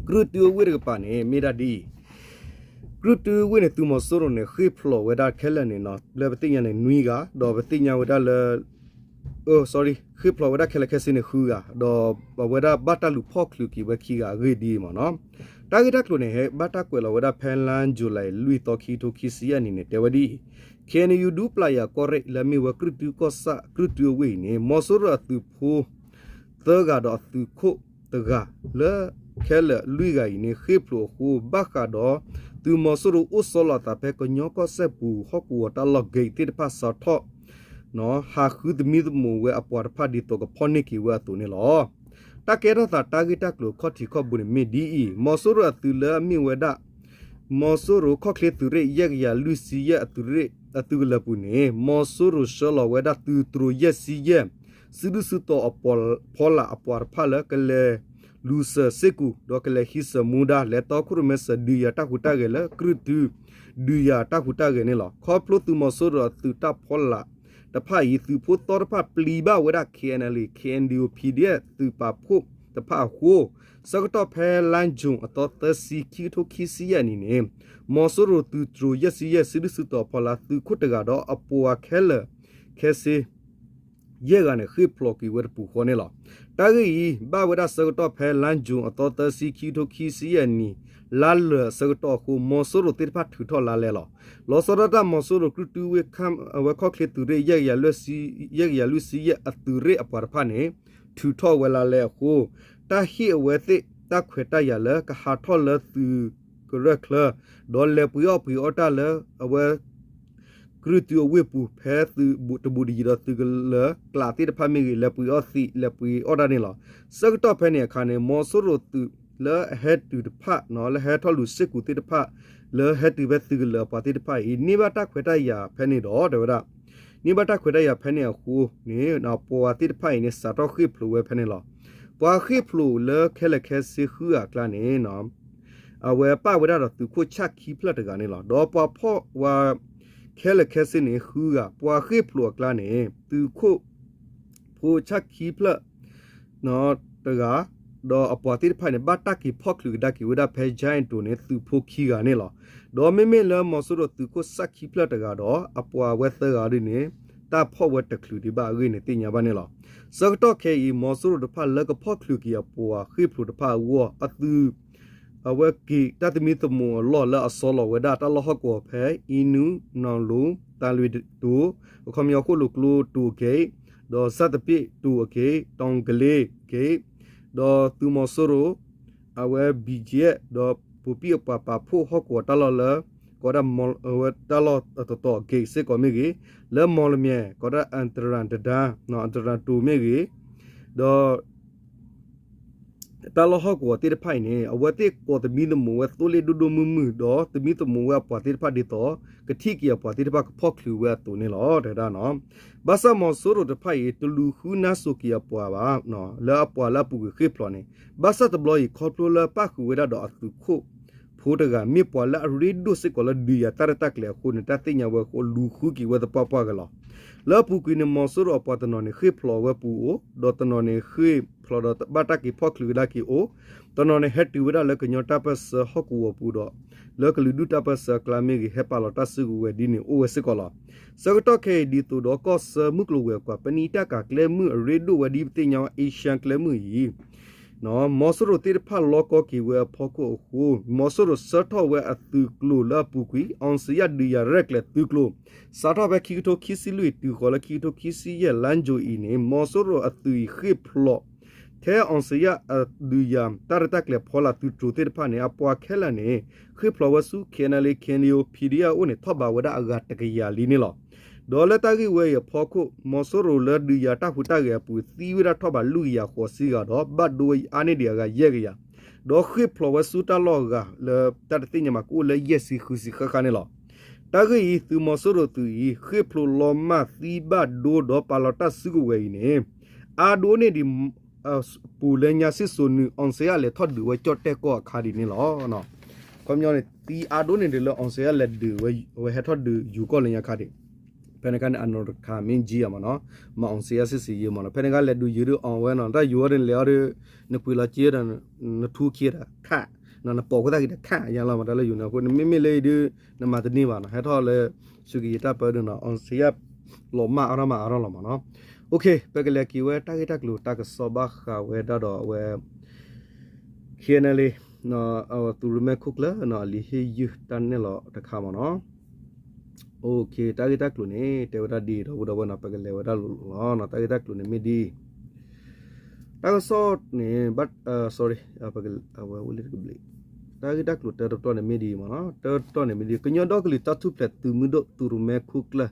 ကြုၢ်တုအဝ့ၢ်တကပၤန့ၣ် မ့ၢ်ဒၣ်ဒ်အံၤ ကြုၢ်တုဝ့ၢ်န့ၣ် သုးမီၤစိရိၤန့ၣ် ဃ့ၢ်ဖျိးဝဲဒၣ်ခဲလၢာ်န့ၣ်နီၤ လၢပသ့ၣ်ညါန့ၣ် နွံဂၤ ဒီးပသ့ၣ်ညါဝဲဒၣ်လၢ sorry ဃ့ၢ်ဖျိးဝဲဒၣ်ခဲလၢာ်ခဲဆ့န့ၣ် ဃုဂၤ ဒီးအဝဲဒၣ်ဘၣ်တၢ်လူၤဖီၣ်ချုးက့ၤဝဲခံဂၤအဂ့ၢ်ဒ်အံၤမ့ၢ်နီၤ. တၢ်ဂ့ၢ်တၢ်ကျိၤန့ၣ် ဟဲဘၣ်တၢ်ကွဲးလီၤဝဲဒၣ်ဖဲလါယူၤလံ လွံၢ်သီ ခံကထိခံဆံယဲၢ်နံၣ်န့ၣ် တဲဝဲဒ်အံၤ ခ့ၣ်အဲၣ်ယူၣ် ဒူပျၢ်ယၤကီၢ်ရ့ၣ် လၢအမ့ၢ်ဝဲကြုၢ်တုကီၢ်ဆၣ် ကြုၢ်တုအဝ့ၢ်အံၤန့ၣ် မီၤစိရိၤအသုးဖိ သၢဂၤဒီးအသုးခိၣ်တဂၤ လၢခဲလၢာ်လွံၢ်ဂၤအံၤန့ၣ် ဃ့ၢ်ဖျိးအဃိ ဘၣ်ဃးဒီး သုးမီၤစိရိၤအိၣ်ဆီလီၤအသးဖဲကညီကီၢ်စဲၣ်ပူၤ ဟီၣ်ကဝီၤတၢ်လီၢ် gate သ့ၣ်တဖၣ်စးထီၣ် ဟးဃုသမံသမိးဝဲအပှၤတဖၣ်ဒ်သိးကဖီၣ်န့ၢ်က့ၤဝဲအသိးန့ၣ်လီၤ. တၢ်ကဲထီၣ်သးတၢ်ဂ့ၢ်တၢ်ကျိၤခီၣ်ထံးခီၣ်ဘိန့ၣ်မ့ၢ်ဒ်အံၤ မီၤစိရိၤအသုးလၢအမ့ၢ်ဝဲဒၣ် မီၤစိရိၤခီၣ်ချ့သုးရ့ၣ် ယဲၢ်ကယၤလွံၢ်ဆံယဲၢ် အသုးရ့ၣ်အသုးကလၢၤပူၤန့ၣ် မီၤစိရိၤဆှၢလီၤဝဲဒၣ်သုးတြိၤယဲၢ်ဆံယဲၢ် စုဒုၣ်စုတီၤအဖီလာ်အပှၤတဖၣ်လၢကလဲၤလူၤစၢၤစ့ၢ်ကီး ဒီးကလဲၤဟံးစၢၤမူဒါ လဲၤတီခိၣ်ရိၣ်မဲစၢၤဒုးယၤတၢ်ဟူးတၢ်ဂဲၤလၢကြုၢ်တု ဒုးယၤတၢ်ဟူးတၢ်ဂဲၤန့ၣ်လီၤ. ခီဖျိသုးမီၤစိရိၤအသုးတၢ်ဖီလာ်တဖၣ်အံၤ သုးဖိသီတဖၣ်ပျံၤဘၣ်ဝဲဒၣ် ခ့ၣ်အဲၣ်ယူၣ် ခ့ၣ်အဲၣ်ယူၣ် ပီၣ်ဒီး သုးပာ်ဖှိၣ်တဖၣ်အဃိ ဆၢကတီၢ်ဖဲလါယူၤအသီသၢဆံ ခံကထိခံဆံယဲၢ်နံၣ်န့ၣ် မီၤစိရိၤသုးတြိၤယဲၢ်ဆံယဲၢ် စုဒုၣ်စုတီၤအဖီလာ်သုးခိၣ်တဂၤဒီးအပှၤခဲလၢာ်ခဲဆ့ ယဲၢ်ဂၤန့ၣ် ဃ့ၢ်ဖျိးက့ၤဝဲတပူၤဃီန့ၣ်လီၤ. တၢ်ဂ့ၢ်အံၤ ဘၣ်ဝဲဒၣ်ဆၢကတီၢ်ဖဲလါယူၤအသီသၢဆံ ခံကထိခံဆံယဲၢ်နံၣ် လါလၢာ်အဆၢကတီၢ်အဃိ မီၤစိရိၤသ့ၣ်တဖၣ်ထုးထီၣ်လါလဲလီၤ. လီၤဆီဒၣ်တၢ်မီၤစိရိၤကြုၢ်တုဝ့ၢ် အဝဲခီၣ်ချ့သုးရ့ၣ် ယဲၢ်ကယၤလွံၢ်ဆံယဲၢ်အသုးရ့ၣ်အပှၤတဖၣ်န့ၣ် ထုးထီၣ်ဝဲလါလဲအဃိ တၢ်ဟ့ၣ်အဝဲသ့ၣ်တၢ်ခွဲးတၢ်ယာ်လၢကဟးထီၣ်လၢသုးကရၢၢ်ချၢ ဒီးလဲၤပှ့ၤအီၣ်ပှ့ၤအီတၢ်လၢအဝဲ ကြုၢ်တုအဝ့ၢ်ပူၤ ဖဲသုးတဘူးတယံၤဒီးသုးကလၢၤကျးသ့ၣ်တဖၣ်မ့ၢ်ဂ့ၤ လဲၤပှ့ၤအီၣ်သံး လဲၤပှ့ၤအီၣ်တၢ်န့ၣ်လီၤ. ဆၢကတီၢ်ဖဲန့ၣ်အခါန့ၣ် မီၤစိရိၤသုးလၢအဟဲတုၤတဖၣ် လၢဟဲထီၣ်လူၤစ့ၢ်ကီးသ့ၣ်တဖၣ် လၢဟဲတုၤဖဲသုးကလၢၤအပှၤသ့ၣ်တဖၣ်အံၤ န့ၢ်ဘၣ်တၢ်ခွဲးတၢ်ယာ်ဖဲန့ၣ်ဒီး တဲဝဲဒၣ် န့ၢ်ဘၣ်တၢ်ခွဲးတၢ်ယာ်ဖဲန့ၣ်အဃိန့ၣ် ပှၤသ့ၣ်တဖၣ်အံၤန့ၣ် စးထီၣ်ဃ့ၢ်ဖျိးဝဲဖဲန့ၣ်လီၤ. ပှၤဃ့ၢ်ဖျိးလၢခဲလၢာ်ခဲဆ့ဃုဂၤအကျါန့ၣ် အဝဲပၣ်ဝဲဒၣ်ဒီးသုးခိၣ်ဆၣ်ခံဖျၢၣ်တဂၤန့ၣ်လီၤ. ဒီးပှၤဖီၣ်ဝဲ ခဲလၢာ်ခဲဆ့န့ၣ် ဃုဂၤ ပှၤဃ့ၢ်ဖျိးအကျါန့ၣ် သုးခိၣ်ဖိဆၣ်ခံဖျၢၣ် တဂၤ ဒီးအပှၤသ့ၣ်တဖၣ်န့ၣ် ဘၣ်တၢ်က့ၤဖီၣ်ချုးကဒါက့ၤဝဲဒၣ်ဖဲ ကၠၢ်အဲၣ်တိၤန့ၣ် သုးဖိခံဂၤန့ၣ်လီၤ. ဒီးမ့မ့ၢ်လၢမီၤစိရိၤသုးခိၣ်ဆၣ်ခံဖျၢၣ်တဂၤဒီး အပှၤဝဲသၢဂၤဒ်န့ၣ် တၢ်ဖီၣ်ဝဲတချုးဒံးဘၣ်အဂ့ၢ်န့ၣ် သ့ၣ်ညါဘၣ်န့ၣ်လီၤ. ဆၢကတီၢ်ခဲအံၤ မီၤစိရိၤတဖၣ်လၢကဖီၣ်ချုးက့ၤအပှၤဃ့ၢ်ဖျိးတဖၣ်အဂီၢ် အသုး အဝဲက့ၤတၢ်သမံသမိးအလီၢ်လၢအဆီလီၤဝဲဒၣ်တၢ်လီၢ်ဟီၣ်ကဝီၤဖဲ အံနူ နီၢ်လူ သးလွံၢ်တိၤ အခီပညီဃိၣ်လိာ်ကျိတိၤအဂ့ၢ် ဒီးစၣ်သပ့ၣ်တိၤအဂ့ၢ် တီၤကလ့အဂ့ၢ် ဒီးသုးမီၤစိရိၤ အဝဲ ဘီကၠံၣ် ဒီးပူၤပံၣ်အပှၤပာ်ဖှိၣ်ဟီၣ်ကဝီၤတၢ်လီၢ်လၢ ကိးဝဲဒၣ် တၢ်လီၢ်တတီၤအဂ့ၢ်စ့ၢ်ကီးမ့ၢ်ဂ့ၤ, လၢမီၢ်လမၠဲၣ် ကိးဝဲဒၣ် အတရၣ်တဒါ အတရၣ်တိၤမ့ၢ်ဂ့ၤ, ဒီး တၢ်လီၢ်ဟီၣ်ကဝီၤသ့ၣ်တဖၣ်အံၤန့ၣ် အဝဲသ့ၣ်ကိးသမံသမိးဝဲသိလ့ၣ်ဒိၣ်ဒိၣ်မုၢ်မုၢ် ဒီးသမံသမိးဝဲအပှၤသ့ၣ်တဖၣ်ဒ်သိး ကထံၣ်က့ၤအပှၤသ့ၣ်တဖၣ်ကဖီၣ်ချုးဝဲအသိးန့ၣ်လီၤ တဲဝဲဒၣ်နီၤ. ဘၣ်ဆၣ်မီၤစိရိၤတဖၣ်အံၤ တလူၤဃုနါစိၤက့ၤအပှၤဘၣ် လၢအပှၤလၢအပူၤကွံာ်ဃ့ၢ်ဖျိးန့ၣ် ဘၣ်ဆၣ်တဘျီအံၤ ခီဖျိလၢပၣ်ဃုာ်ဝဲဒၣ်ဒီးအသုးခိၣ်ဖိတဂၤ မ့ၢ်ပှၤလၢအရ့ဒိၣ်စ့ၢ်ကီးလၢဒုးယၤတၢ်ရဲၣ်တၢ်ကျဲၤအဃိန့ၣ် တၢ်သ့ၣ်ညါဝဲအဃိ လူၤဃုက့ၤဝဲသပှၢ်ပှၢ်က့ၤလီၤ. လၢအပူၤကွံာ်န့ၣ် မီၤစိရိၤအပှၤတနီၤန့ၣ် ဃ့ၢ်ဖျိးဝဲပူၤအိၣ်, ဒီးတနီၤန့ၣ်ဃ့ၢ်ဖျိးဒီးဘၣ်တၢ်က့ၤဖီၣ်ချုးကဒါက့ၤအိၣ်, တနီၤန့ၣ်ဟဲတုၤဝဲဒၣ်လၢကညီတၢ်ပၢၢ်ဆၢဟီၣ်ကဝီၤပူၤဒီး လၢကလုာ်ဒူၣ်တၢ်ပၢၢ်ဆၢအကျါမ့ၢ်ဂ့ၤ ဟဲပာ်လီၤတၢ်စုကဝဲၤဒ်န့ၣ်အိၣ်ဝဲစ့ၢ်ကီးလီၤ. ဆၢကတီၢ်ခဲအံၤဒ်သိးဒီးကီၢ်ဆၢမုၢ်ကျိၤဝဲၤကွာ် ပနံာ်တၢ်ကၤကျဲမုၢ်အရ့ဒိၣ်ဝဲဒ်ပသ့ၣ်ညါဝဲ Asian ကျဲမုၢ်အံၤ မီၤစိရိၤသ့ၣ်တဖၣ်လီကီက့ၤဝဲအဖီခိၣ်အဃိ မီၤစိရိၤဆှၢထီၣ်ဝဲအသုးကျိၤလၢအပူၤကွံာ် အောင်ဇေယျ ဒုးယၤရဲၣ်ကျဲၤသုးကျိၤ စးထီၣ်ဖဲခံကထိခံဆံလွံၢ် တုၤဃီၤလၢခံကထိခံဆံယဲၢ် လါယူၤအံၤန့ၣ် မီၤစိရိၤအသုးအံၤဃ့ၢ်ဖျိး ထဲ အောင်ဇေယျ အဒုးယၤတၢ်ရဲၣ်တၢ်ကျဲၤဖီလာ်သုးတြိၤသ့ၣ်တဖၣ်န့ၣ် အပှၤခဲလၢာ်န့ၣ် ဃ့ၢ်ဖျိးဝဲဆူ KNLA KNDO PDF အအိၣ်န့ၣ် ထီၣ်ဘးဝဲဒၣ်အဂၤတကယၤလံန့ၣ်လီၤ. ဒီးလၢတၢ်ဂ့ၢ်ဝဲအံၤအဖီခိၣ် မီၤစိရိၤလၢဒုးယၤတၢ်ဟူးတၢ်ဂဲၤအပူၤ သံဝဲဒၣ်ထီၣ်ဘးလွံၢ်ကယၤဃိးဆံဂၤဒီး ဘၣ်ဒိဝဲအါန့ၢ်ဒံးအဂၤယဲၢ်ကယၤ ဒီးဃ့ၢ်ဖျိးဝဲဆူတၢ်လီၢ်အဂၤလၢတၢ်တသ့ၣ်ညါဘၣ် ကအိၣ်လၢယဲၢ်ဆံဃုဆံဃၣ်ဃၣ်န့ၣ်လီၤ. တၢ်ဂ့ၢ်အံၤ သုးမီၤစိရိၤသုးအံၤ ဃ့ၢ်ဖျိးလီၤမၢ်သံဘၣ်ဒိဒီးပာ်လီၤတၢ်စုကဝဲၤအံၤန့ၣ် အါဒိၣ်န့ၢ်ဒံး ပူၤလၢညါစံၣ်စိၤနုာ် အောင်ဇေယျလဲၤထီၣ်ဒုးဝဲကၠီၣ်တဲၣ်ကီၢ်အခါဒ်န့ၣ်လီၤ. ခီပညီန့ၣ် သံအါဒိၣ်န့ၢ်ဒံးလၢ အောင်ဇေယျ လဲၤဒုးဝဲ အဝဲဟဲထီၣ်ဒုးယူၤကီၢ်လၢညါခါဒံး ဖဲန့ၣ်ခါန့ၣ် အနီၢ်တခါမ့ၢ်ကံယၤမ့ၢ်နီၤ မ့ၢ် အောင်ဇေယျ စစ်ဆင်ရေး မ့ၢ်နီၤ ဖဲန့ၣ်ခါလဲၤဒုးယုၤဒုးအီၤဝဲနီၤ တၢ်ယုၤဝဲန့ၣ်လဲၤအီၤဒီး နပှ့ၤလီၤက့ဒီး နထူခံဒီးခး နပိာ်ခိၣ်သၣ်ခံဒီးခးယါလီၤမ့ၢ် တၢ်လၢယုၤန့ၣ်အဃိန့ၣ် မ့မ့ၢ်လၢအံၤဒုး နမၤတန့ၢ်ဘၣ်နီၤ ဟဲထီၣ်လၢ စူးကယံၤတၢ်ပၢဒုးနီၤ အောင်ဇေယျ လီၤမၢ်အါထီၣ်မးအါထီၣ်လီၤမ့ၢ်နီၤ ပကလဲၤက့ၤဝဲတၢ်ဂ့ၢ်တၢ်ကျိၤတၢ်ကစီၣ်ဘၣ်ဃးဝဲဒၣ်ဒီးအဝဲ KNLA သုးရူၤမဲခိၣ်ကျၢၢ်နီၤ အလံာ်ဟ့ၣ်ယုၢ်တၢ်နဲၣ်လီၤတခါမ့ၢ်နီၤ တၢ်ဂ့ၢ်တၢ်ကျိၤန့ၣ် တဲဝဲဒၣ်ဒ်အံၤ ဒီပုၢ်ဒီဝဲၢ်နီၤ ပကလဲၤဝဲဒၣ်လီၤ တၢ်ဂ့ၢ်တၢ်ကျိၤန့ၣ်မ့ၢ်ဒ်အံၤ တၢ်ကစီၣ်န့ၣ် sorry အဝဲအိၣ်လၢတကဘျံး တၢ်ဂ့ၢ်တၢ်ကျိၤတၢတပတီၢ်န့ၣ်မ့ၢ်ဒ်အံၤမ့ၢ်နီၤ တၢတပတီၢ်န့ၣ်မ့ၢ်ဒ် ကညီဒီကလုာ်တၢ်ထူၣ်ဖျဲးသုးမုၢ်ဒိၣ် သုးရူၤမဲခိၣ်ကျၢၢ်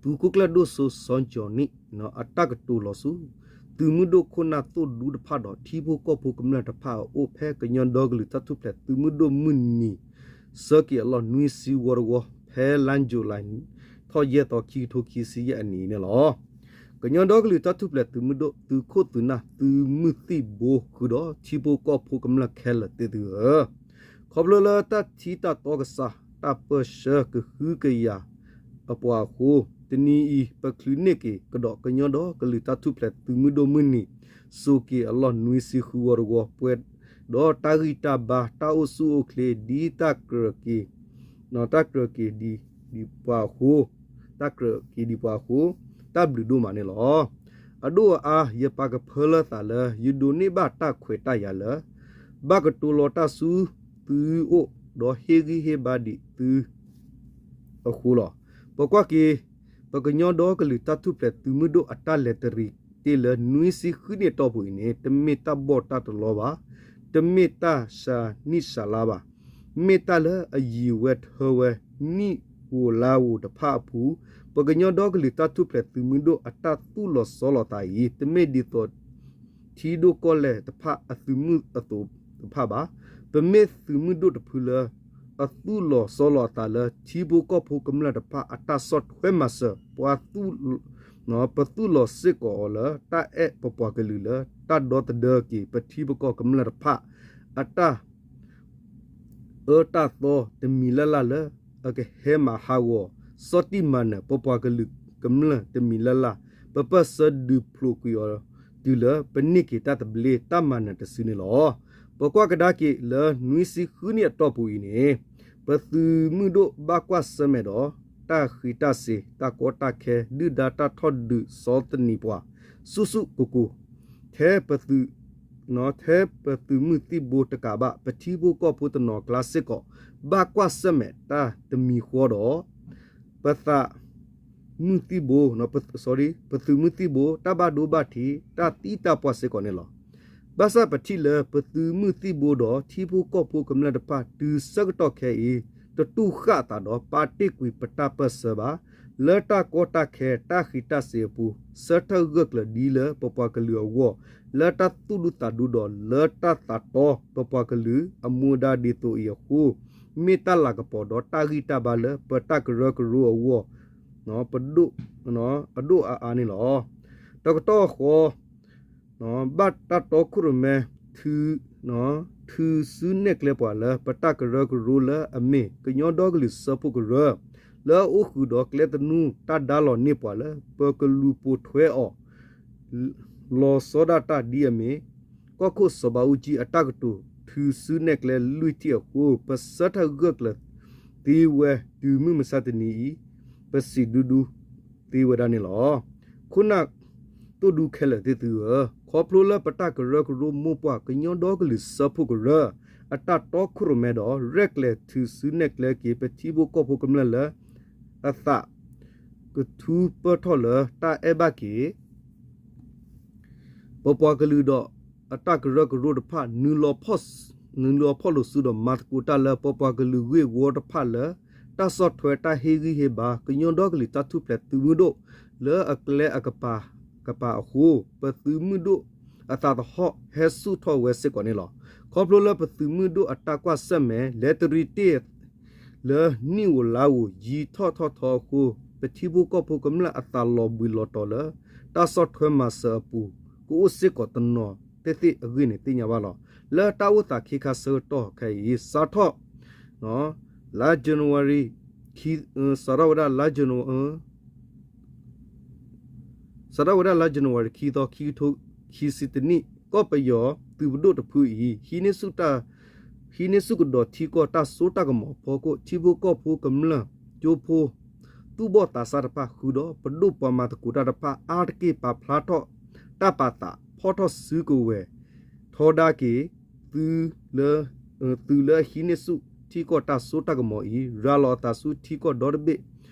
သုးခိၣ်ကျၢၢ်ဒိၣ်စိစီၤကၠီၤနံၣ် အတၢ်ကတိၤလီၤဆူ သုးမုၢ်ဒိၣ်ခိၣ်နၢ်သိၣ်ဒူတဖၣ်ဒီး ထံဖိကီၢ်ဖိကမျၢၢ်တဖၣ်အအိၣ် ဖဲကညီဒီကလုာ်တၢ်ထူၣ်ဖျဲးသုးမုၢ်ဒိၣ်မုၢ်နံၤ ဆၢက့ၤအလီၢ်နွံဆံဝီတဝီ ဖဲလါယူၤလံ ထီၣ်ယဲၢ်သီ ခံကထိခံဆံယဲၢ်အနံၣ်န့ၣ်လီၤ. ကညီဒီကလုာ်တၢ်ထူၣ်ဖျဲးသုးမုၢ်ဒိၣ် သုးခိၣ်သုးနၢ် သုးမုၢ်သံၣ်ဘိဃုာ်ဒီး ထံဖိကီၢ်ဖိကမျၢၢ်ခဲလၢာ်သ့ၣ်သုဧၢ, ခီဖျိလၢတၢ်ထံတၢ်တီကစၢ် တၢ်ပၢၢ်ဆၢကဟုကယာ်အပှၤအဃိ, တနံၤအံၤ ပချုးန့ၢ်က့ၤကဒီး ကညီဒီကလုာ်တၢ်ထူၣ်ဖျဲးသုးမုၢ်ဒိၣ်မုၢ်နံၤ စိၤက့ၤအလီၢ်နွံဆံဃုဝီတဝီ ပှဲၤဒီးတၢ်ဂံၢ်တၢ်ဘါ တၢ်အိၣ်ဆူၣ်အိၣ်ချ့ ဒ်တၢ်ကြၢးက့ၤ တၢ်ကြၢးက့ၤဒံးပှၤအဃိ, တၢ်ကြၢးက့ၤဒံးပှၤအဃိ, တၢ်ဘျုးဒိၣ်မးန့ၣ်လီၤ. အဒိၣ်အအါ ယပာ်ကဖၢလၢသးလၢ ယဒိးန့ၢ်ဘၣ်တၢ်ခွဲးတၢ်ယာ်လၢ ဘၣ်ကတိၤလီၤတၢ်ဆူသုအိၣ် ဒီးဟ့ၣ်ဂံၢ်ဟ့ၣ်ဘါဒံးသုအဃိလီၤ. ပကွၢ်က့ၤ ပကညီဒီကလုာ်တၢ်ထူၣ်ဖျဲးသုးမုၢ်ဒိၣ်အတၢ်လဲၤတရံးတ့ၢ်လၢနွံဆံဃုနံၣ်အတီၢ်ပူၤအံၤန့ၣ် တမ့ၢ်တၢ်ဘီၣ်တၢ်တလီဘၣ်, တမ့ၢ်တၢ်စှၤနံၣ်စှၤလါဘၣ်, မ့ၢ်တၢ်လၢအယံာ်ဝဲထၢဝဲ နံၣ်ဧိၤလါဧိၤတဖၣ်အပူၤ, ပကညီဒီကလုာ်တၢ်ထူၣ်ဖျဲးသုးမုၢ်ဒိၣ်အတၢ်သူၣ်လီၤဆီလီၤသးအံၤ တမ့ၢ်ဒ်သိး ထံဒိၣ်ကီၢ်လဲၢ်တဖၣ်အသုးမုၢ်အသိးတဖၣ်ဘၣ်. ပမ့ၢ်သုးမုၢ်ဒိၣ်တဖုလၢ အသူၣ်လီၤဆီလီၤအသးလၢ ထံဖိကီၢ်ဖိကမျၢၢ်တဖၣ်အတၢ်ဆီၣ်ထွဲမၤစၢၤ, ပှၤ ပသူၣ်လီၤစ့ၢ်ကီးအီၤလၢ တၢ်အဲၣ်ပပှၤကလုာ်လၢ တၢ်ဒီသဒၢက့ၤ ပထံပကီၢ်ကမျၢၢ်တဖၣ် အတၢ် အၢတၢ်သီတမံၤလၢ်လၢ်လၢ အကဟဲမၤဟးဂီၤ ဆီၣ်တံၢ်မၤနၢၤ ပပှၤကလုာ်ကမျၢၢ်တမံၤလၢ်လၢ်, ပပၢၢ်ဆၢဒုးဖျိးကွံာ်အီၤ တုၤလၢပန့ၢ်က့ၤတၢ်သဘျ့တၢ်မၤနၢၤတစုန့ၣ်လီၤ. ပကွၢ်ကဒါက့ၤလၢနွံဆံဃုနံၣ်အတီၢ်ပူၤအံၤန့ၣ် ပသုးမုၢ်ဒိၣ်ဘၣ်ကွၢ်ဆၢၣ်မဲာ်ဒီး တၢ်ဃံးတၢ်စ့ၤ တၢ်ကီတၢ်ခဲ ဒုၣ်ဒါတၢ်ထီၣ်ဒုးဆီသနံးပှၤ ဆူၣ်ဆူၣ်ကိၢ်ကိၢ်, ထဲပသုး ထဲပသုးမုၢ်သံၣ်ဘိတကးဘၣ် ပထံဖိကီၢ်ဖိတနီၤကျါစ့ၢ်ကီး ဘၣ်ကွၢ်ဆၢၣ်မဲာ်တၢ်တမံၤဃီဒီး ပသး မုၢ်သံၣ်ဘိ ပသုးမုၢ်သံၣ်ဘိ တၢ်ဘၣ်ဒိဘၣ်ထံး တၢ်သံတၢ်ပှၢ်စ့ၢ်ကီးန့ၣ်လီၤ. ဘၣ်ဆၣ်ပထံၣ်လၢ ပသုးမုၢ်သံၣ်ဘိဒီး ထံဖိကီၢ်ဖိကမျၢၢ်တဖၣ် တုၤဆၢကတီၢ်ခဲအံၤ တတူၢ်ဃၣ်အသးဒီး ပာ်တ့ၢ်ကွံာ်ပတၢ်ပၢၢ်ဆၢဘၣ်. လၢတၢ်ကီတၢ်ခဲ တၢ်ဃံးတၢ်စ့ၤအပူၤ ဆၢထၢၣ်ဂၢၢ်ကျၢၤဒ်လၢပပှၤကလုာ်အဂီၢ် လၢတၢ်သူၣ်ဒူသးဒူဒီး လၢတၢ်သးတီပပှၤကလုာ်အမူဒါဒ်သိးအံၤအဃိ မ့ၢ်တၢ်လၤကပီၤဒီးတၢ်ဂံၢ်တၢ်ဘါလၢပတၢ်ကရၢကရိအဂီၢ် ပဒိၣ် အဒိၣ်အါအါန့ၣ်လီၤ. တကတီၢ်ဃီ ဘၣ်တၢ်တီခိၣ်ရိၣ်မဲ ထုးစုနဲၣ်ကျဲပှၤလၢ ပတၢ်ကရၢကရိလၢအမ့ၢ် ကညီဒီကလုာ်စၢဖှိၣ်ကရၢ လၢအအိၣ်ဃုာ်ဒီးကျဲသနူတၢ်ဒါလီၤန့ၢ်ပှၤလၢ ပကလူၤပိာ်ထွဲအီၤ လီၤဆီဒၣ်တၢ်ဒ်အမ့ၢ် ကီၢ်ခိၣ်စီၤဘးအူကၠံအတၢ်ကတိၤ ထုးစုနဲၣ်ကျဲလွံၢ်ထံၣ်အဃိ ပဆၢထၢၣ်ဂၢၢ်ကျၢၤသ့ဝဲတုၤမုၢ်မဆါတနံၤအံၤ ပစံးဒူဒူသ့ဝဲဒၣ်န့ၣ်လီၤ. ခိၣ်နၢ်သိၣ်ဒူခဲလၢာ်သ့ၣ်သုဧၢ, ခီဖျိလၢပတၢ်ကရၢကရိမိၢ်ပှၢ် ကညီဒီကလုာ်စၢဖှိၣ်ကရၢ အတၢ်တီခိၣ်ရိၣ်မဲဒီး ရဲၣ်ကျဲၤထုးစုနဲၣ်ကျဲက့ၤ ပထံဖိကီၢ်ဖိကမျၢၢ်လၢ အသးကထူပၢၢ်ထီၣ်လၢတၢ်အဲၣ်ဘၣ်က့ၤ ပပှၤကလုာ်ဒီးအတၢ်ကရၢကရိတဖၣ် နုာ်လီၤဖီၣ်လိာ်စုဒီးမၤသကိးတၢ်လၢ ပပှၤကလုာ်ဂ့ၢ်ဝီတဖၣ်လၢ တၢ်ဆီၣ်ထွဲတၢ်ဟ့ၣ်ဂံၢ်ဟ့ၣ်ဘါ ကညီဒီကလုာ်တၢ်ထူၣ်ဖျဲးသုးမုၢ်ဒိၣ် လၢအကျဲအကပၤကပၤအဃိ ပသုးမုၢ်ဒိၣ်အသးသဟီၣ်ဟဲဆူၣ်ထီၣ်ဝဲစ့ၢ်ကီးန့ၣ်လီၤ. ခီဖျိလၢပသုးမုၢ်ဒိၣ်အတၢ်ကွၢ်ဆၢၣ်မဲာ် လဲၤတရံးတ့ၢ်လၢနံၣ်ဧိၤလါဧိၤ ယံာ်ထီၣ်ထီထီအဃိ ပထံဖိကီၢ်ဖိကမျၢၢ်အသးလီၤဘှံးလီၤတီၤလၢ တၢ်ဆီၣ်ထွဲမၤစၢၤအပူၤ ကအိၣ်စ့ၢ်ကီးတနီၤသ့ၣ်သ့ၣ်အဂ့ၢ်န့ၣ်သ့ၣ်ညါဘၣ်လီၤ. လၢတၢ်အိၣ်သးခ့ခါဆၢကတီၢ်ခဲအံၤ စးထီၣ် လါ January ခံ စးထီၣ်ဝဲဒၣ်လါ January စးထီၣ်ဝဲဒၣ်လါ January ခံသီ ခံကထိခံဆံတနံၣ် ကီၢ်ပယီၤသုးပဒိၣ်တဖုအံၤ ဟံးန့ၢ်ဆူၣ်တၢ် ဟံးန့ၢ်ဆူၣ်ကဒီးထံကီၢ်တၢ်စိတၢ်ကမီၤအဖီခိၣ် ထံဖိကီၢ်ဖိကမျၢၢ်ကၠိဖိ သူၣ်ဘီၣ်သးစၢ်တဖၣ် ဃုာ်ဒီးပဒိၣ်ပှၤမၤသကိးတၢ်တဖၣ် အါတက့ၢ်ပာ်ဖျါထီၣ်တၢ်ပာ်သး ဖီၣ်ထီၣ်စုကဝဲၤ ထီဒါက့ၤ သုးလၢ သုးလၢအဟံးန့ၢ်ဆူၣ်ထံကီၢ်တၢ်စိတၢ်ကမီၤအံၤ ရၤလီၤအသးဆူထံကီၢ်ဒီတဘ့ၣ်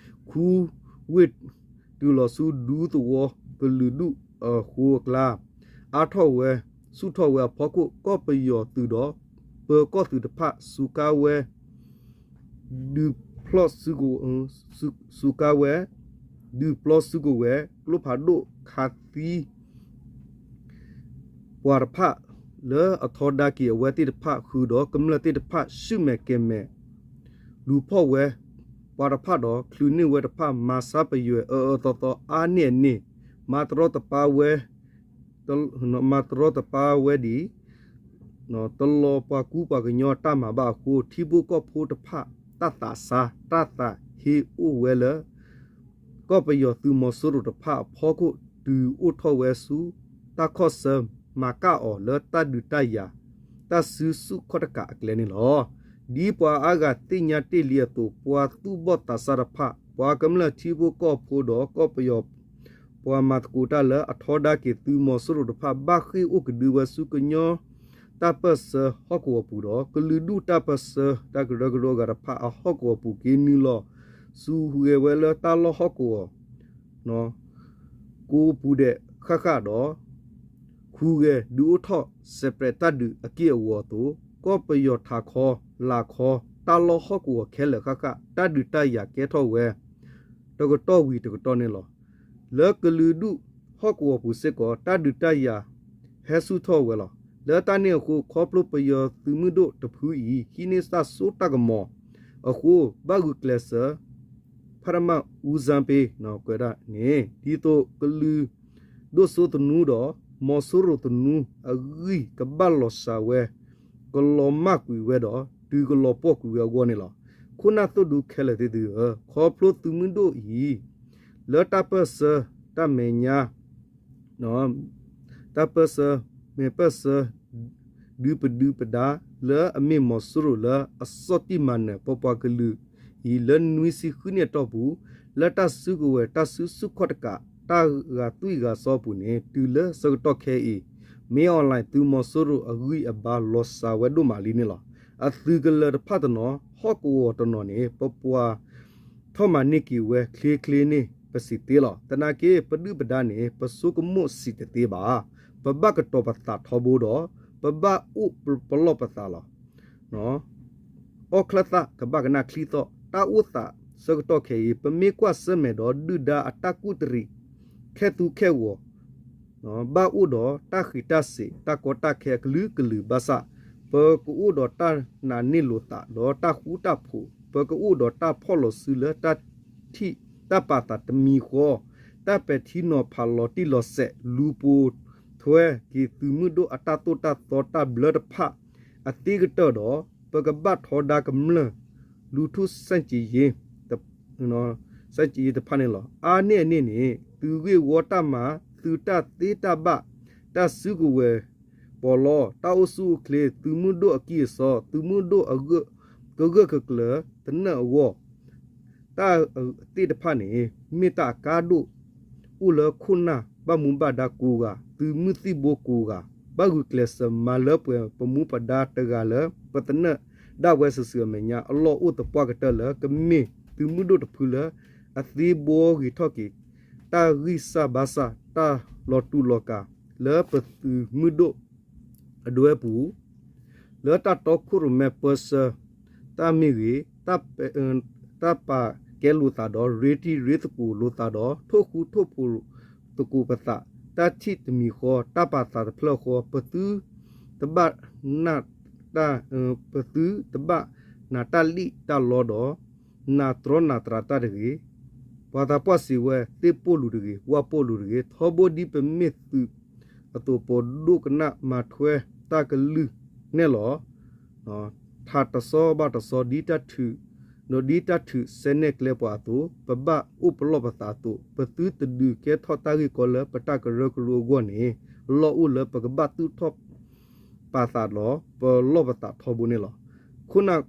ခူဝ့ၢ် တုၤလီၤဆူဒူသဝီကလုာ်ဒူၣ်အဃိအကျါ အါထီၣ်ဝဲ ဆူၣ်ထီၣ်ဝဲအဖီခိၣ် ကီၢ်ပယီၤသုးဒီး ပၢၤကီၢ်သုးတဖၣ် စူၤကါဝဲ ဒုးဖျီၣ်စုကဝဲၤ စူၤကါဝဲ ဒုးဖျီၣ်စုကဝဲၤ ကျိဖးဒိၣ်ခးသံ ပှၤတဖၣ် လၢအထီဒါက့ၤအဝဲသ့ၣ်တဖၣ် ဃုာ်ဒီးကမျၢၢ်သ့ၣ်တဖၣ် ဆူၣ်မဲာ်ကဲၤမဲာ် လူၤဖီၣ်ဝဲ ပှၤတဖၣ်ဒီး ချုးန့ၢ်ဝဲတဖၣ် မၤဆါပယွဲအအၢအၢသီသီ အါန့ၢ်အန့ၣ် မၤတရီတပါဝဲ မၤတရီတပါဝဲဒ် တလီၤပှၤကူပှၤကညီတၢ်မၤဘၣ်အဃိ ထံဖိကီၢ်ဖိတဖၣ် တၢ်သးစၢ် တၢ်သးဟ့အိၣ်ဝဲလၢ ကီၢ်ပယီၤသုးမီၤစိရိၤတဖၣ်အဖီခိၣ် တုၤအိၣ်ထီၣ်ဝဲဆူ တၢ်ခီၣ်ဆၢ မၤကၣ်အီၤလၢတၢ်ဒုးတၢ်ယၤ တၢ်စုဆူၣ်ခီၣ်တကးအကျဲန့ၣ်လီၤ. ဒ်ပှၤအါဂၤသ့ၣ်ညါတ့ၢ်လံအသိး ပှၤသူၣ်ဘီၣ်သးစၢ်တဖၣ် ပှၤကမျၢၢ်ထံဖိကီၢ်ဖိဒီးကီၢ်ပယီၤ ပှၤမၤသကိးတၢ်လၢအထီဒါက့ၤသုးမီၤစိရိၤတဖၣ် ဘၣ်ဃ့ၢ်အိၣ်ကဒုဝဲဆူကညီ တၢ်ပၢၢ်ဆၢဟီၣ်ကဝီၤပူၤဒီး ကလုာ်ဒူၣ်တၢ်ပၢၢ်ဆၢ တၢ်ကရၢကရိအဂၤတဖၣ်အဟီၣ်ကဝီၤပူၤ က့ၤနုာ်လီၤ စူၤဂဲၤဝဲလၢတၢ်လီၢ်ဟီၣ်ကဝီၤ ကိးပူၤဒဲးဃၣ်ဃၣ်ဒီး ခူဂဲၤဒုးအိၣ်ထီၣ် စဲးပြဲးတၢ်ဒုးအက့ၢ်အဂီၤအသိး ကီၢ်ပယီၤထးခီ လၤခီ တၢ်လီၢ်ဟီၣ်ကဝီၤခဲလၢာ်ဃၣ်ဃၣ် တၢ်ဒုးတၢ်ယၤကဲထီၣ်ဝဲ တကတီၢ်ဝံၤတကတီၢ်န့ၣ်လီၤ. လၢကလုာ်ဒူၣ်ဟီၣ်ကဝီၤပူၤစ့ၢ်ကီး တၢ်ဒုးတၢ်ယၤဟဲဆူၣ်ထီၣ်ဝဲလီၤ. လၢတၢ်န့ၣ်အဃိ ခီဖျိပယီၤသုးမုၢ်ဒိၣ်တဖုအံၤ ဟံးန့ၢ်တၢ်စိတၢ်ကမီၤအဃိ ဘၣ်ဂုာ်ကျဲးစၢး ဖၣ်တမၣ်အူစၣ်ပ့ ကွဲးဒၣ်န့ၣ် ဒ်သိးကလုာ်ဒိၣ်စိသနူဒီး မီၤစိရိၤသနူအဂံၢ်ကဘၣ်လီၤစှၤဝဲ ကလီၤမၢ်ကွံာ်ဝဲဒီး တုၤကလီၤပှီၢ်ကွံာ်ဝဲအဂီၢ်န့ၣ်လီၤ. ခိၣ်နၢ်သိၣ်ဒူခဲလၢာ်သ့ၣ်သုဧၢ, ခီဖျိသုးမုၢ်ဒိၣ်အံၤ လၢတၢ်ပၢၢ်ဆၢတၢ်မဲာ်ညါ တၢ်ပၢၢ်ဆၢ မဲာ်ပၢၢ်ဆၢ ဒုးပဒုးပဒါ လၢအမ့ၢ်မီၤစိရိၤလၢအဆီၣ်တံၢ်မၤနၢၤ ပပှၤကလုာ်အံၤ လၢနွံဆံဃုနံၣ်အတီၢ်ပူၤ လၢတၢ်စုကဝဲၤ တၢ်စုဆူၣ်ခီၣ်တကး တၢ်ဂာ်သွံၣ်ဂာ်စီအပူၤန့ၣ် တုၤလၢဆၢကတီၢ်ခဲအံၤ မ့ၢ်အီၣ်လဲၣ်သုးမီၤစိရိၤအဂံၢ်အဘါလီၤစှၤဝဲဒိၣ်မးလံန့ၣ်လီၤ. အသုးကလၢၤတဖၣ်တနီၤ ဟီၣ်ကဝီၤတနီၤန့ၣ် ပပှၤ ထီၣ်မၤန့ၢ်က့ၤဝဲချ့ချ့န့ၣ် ပစံးသ့လီၤ. သနာ်က့ ပဒုၣ်ပဒါန့ၣ် ပဆိကမိၣ်စံးတသ့ဘၣ်. ပဘၣ်ကတီၤပသးထီဘိဒီး ပဘၣ်အိၣ်ပလီၢ်ပသးလီၤ. အီၣ်ချၢၣ်သၣ်ကဘၣ်ကနၣ်ချံသီၣ် တၢ်အိၣ်သးဆၢကတီၢ်ခဲအံၤ ပမ့ၢ်ကွၢ်ဆၢၣ်မဲာ်ဒီးဒုၣ်ဒါအတၢ်ကူၣ်တရံး ခဲသူခဲဂီၤ ဘၣ်အိၣ်ဒီးတၢ်ဃံးတၢ်စ့း တၢ်ကီတၢ်ခဲအကလုာ်ကလုာ်ဘၣ်ဆၣ် ပကအိၣ်ဒီးတၢ်နာ်န့ၢ်လိာ်သး ဒီးတၢ်ဃူတၢ်ဖိး ပကအိၣ်ဒီးတၢ်ဖီၣ်လီၤစုလၢတၢ်ထံၣ်တၢ်ပာ်သးတမံၤဃီ တၢ်ပဲာ်ထံနီၤဖးလီၤတံၢ်လီၤဆဲး လူၤပိာ်ထွဲက့ၤသုးမုၢ်ဒိၣ်အတၢ်သိၣ်တၢ်သီတၢ်ဘျၢတဖၣ် အသ့ကတၢၢ်ဒီး ပကဘၣ်ထီဒါကမျၢၢ် လူၤထူၣ်ဆဲးကံးယ့ ဆဲးကံးယ့တဖၣ်န့ၣ်လီၤ. အါန့ၢ်အန့ၣ်န့ၣ် သုးဂ့ၢ်ဝီတၢ်မၤ သုးတၢ်သ့တၢ်ဘၣ် တၢ်စုကဝဲၤပီးလီ တၢ်အိၣ်ဆူၣ်အိၣ်ချ့ သုးမုၢ်ဒိၣ်အကံၢ်အစီ သုးမုၢ်ဒိၣ်ကဂၢၢ်ကကျၢၤသနၢၣ်အဂီၢ် တၢ်သ့ၣ်တဖၣ်န့ၣ် မ့ၢ်တၢ်အကါဒိၣ် အိၣ်လၢခိၣ်နၢ်ဘၣ်မူဘၣ်ဒါကိးဂၤ သုးမုၢ်သံၣ်ဘိကိးဂၤ ဘၣ်ဂုာ်ကျဲးစၢးမၤလၢပှဲၤပမူပဒါတဂၤလၢ ပသနၢၣ်ဒၣ်ဝဲစုာ်စုာ်အမဲာ်ညါ အလီၢ်အိၣ်သပှၢ်ကတၢၢ်လၢ ကမ့ၢ်သုးမုၢ်ဒိၣ်တဖုလၢ အသ့ဘှီဂ့ၤထီၣ်က့ၤ တၢ်ဂံၢ်စၢ်ဘါစၢ် တၢ်လီၤတူာ်လီၤကာ် လၢပသုးမုၢ်ဒိၣ်အဒွဲပူၤ လၢတၢ်တီခိၣ်ရိၣ်မဲပၢဆှၢ တၢ်မ့ၢ်ဂ့ၤ တၢ်ပာ်ကဲလိာ်သးဒီး ရ့တံၤရ့သကိးလိာ်သးဒီး ထိၣ်ဃူထိၣ်ဖိးသကိးပသး တၢ်ထံၣ်တမံၤဃီ တၢ်ပာ်သးတဖျၢၣ်ဃီ ပသုတဘၣ်နၢ် တၢ် ပသုတဘၣ်နာ်တၢ်လံၣ်တၢ်လီဒီး နာ်တြီနာ်တြးတၢ်တဂ့ၤ. ပှၤသးပှၢ်စံးဝဲ သ့ၣ်ပိာ်လူၤတဂ့ၤ, ဝၣ်ပိာ်လူၤတဂ့ၤ, ထီဘိဒ်ပမ့ၢ်သုးအသိး ပဒိကနၣ်မၤထွဲတၢ်ကလုၢ်နဲၣ်လီၤ ထးတဆီဘၣ်တဆီ ဒ်တၢ်ထုး ဒီးဒ်တၢ်ထုးဆဲနဲၣ်ကျဲပှၤအသိး, ပဘၣ်အိၣ်ပလီၢ်ပသးအသိး, ပသုတဒုးကဲထီၣ်တၢ်ဂ့ၢ်ကီလၢပတၢ်ကရၢကရိအဂီၢ်န့ၣ်, လီၢ်အိၣ်လၢပကဘၣ်သူၣ်ထီၣ်ပာ်သးဒီး ပလီၢ်ပသးထီဘိန့ၣ်လီၤ. ခိၣ်နၢ်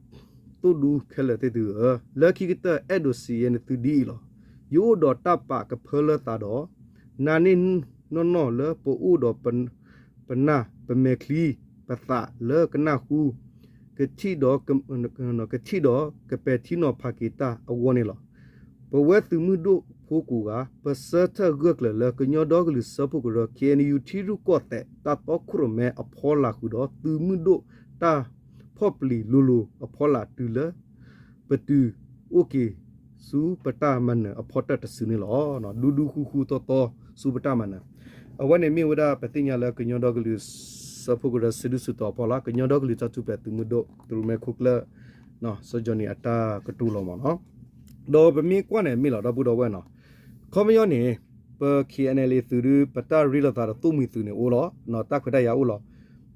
သိၣ်ဒူခဲလၢာ်သ့ၣ်သုဧၢ, လၢခံကတၢၢ်အဲၣ်ဒိးစံးယဲန့ၣ်သုဒ်အံၤလီၤ. ယအိၣ်ဒီးတၢ်ပာ်ကဖၢလၢသးဒီး နၤန့ၣ်နီၢ်နီၢ်လၢပအိၣ်ဒီး ပနၢ်ပမဲာ်ချံ ပသးလၢကနၢ်ဟူ ကထံၣ်ဒီး ကပဲာ်ထံနီၤဖးက့ၤတၢ်အဂီၢ်န့ၣ်လီၤ. ပဝဲသုးမုၢ်ဒိၣ်ဖိကိးဂၤ ပဆၢထၢၣ်ဂၢၢ်ကျၢၤလၢကညီဒီကလုာ်စၢဖှိၣ်ကရၢ ခ့ၣ်အဲၣ်ယူၣ် ထံရူၢ်ကီၢ်သဲးတၢ်တီခိၣ်ရိၣ်မဲအဖီလာ်ဃုာ်ဒီး သုးမုၢ်ဒိၣ်တၢ်ဖီၣ်ပျံၤလိၤလိၤအဖီလာ်တုၤလၢ ပတုၤအိၣ်က့ၤဆူပတၢ်မၤနၢၤအဖီတၢၢ်တစုန့ၣ်လီၤ. ဒူဒူဃူဃူတီတီဆူပတၢ်မၤနၢၤ, အဝဲန့ၣ်မ့ၢ်ဝဲဒၣ်ပသ့ၣ်ညါလၢကညီဒီကလုာ်စၢဖှိၣ်ကရၢစုဒုၣ်စုတီၤအဖီလာ် ကညီဒီကလုာ်တၢ်ထူၣ်ဖျဲးသုးမုၢ်ဒိၣ် သုးရူမဲခိၣ်ကျၢၢ် စီၤကၠီနံၤအတၢ်ကတိၤလီၤမးနီၤ. ဒီးပမ့ၢ်ကွၢ်န့ၣ်မ့ၢ်လီၤ ဒီပုၢ်ဒီဝဲၢ်နီၤ, ခီပညီန့ၣ် ပ ခ့ၣ်အဲၣ်ယူၣ် သုးဒုး ပတၢ်ရ့လိာ်သးဒီးသိၣ်မှံၤသုးန့ၣ်အိၣ်လီၤ, တၢ်ခွဲးတၢ်ယာ်အိၣ်လီၤ.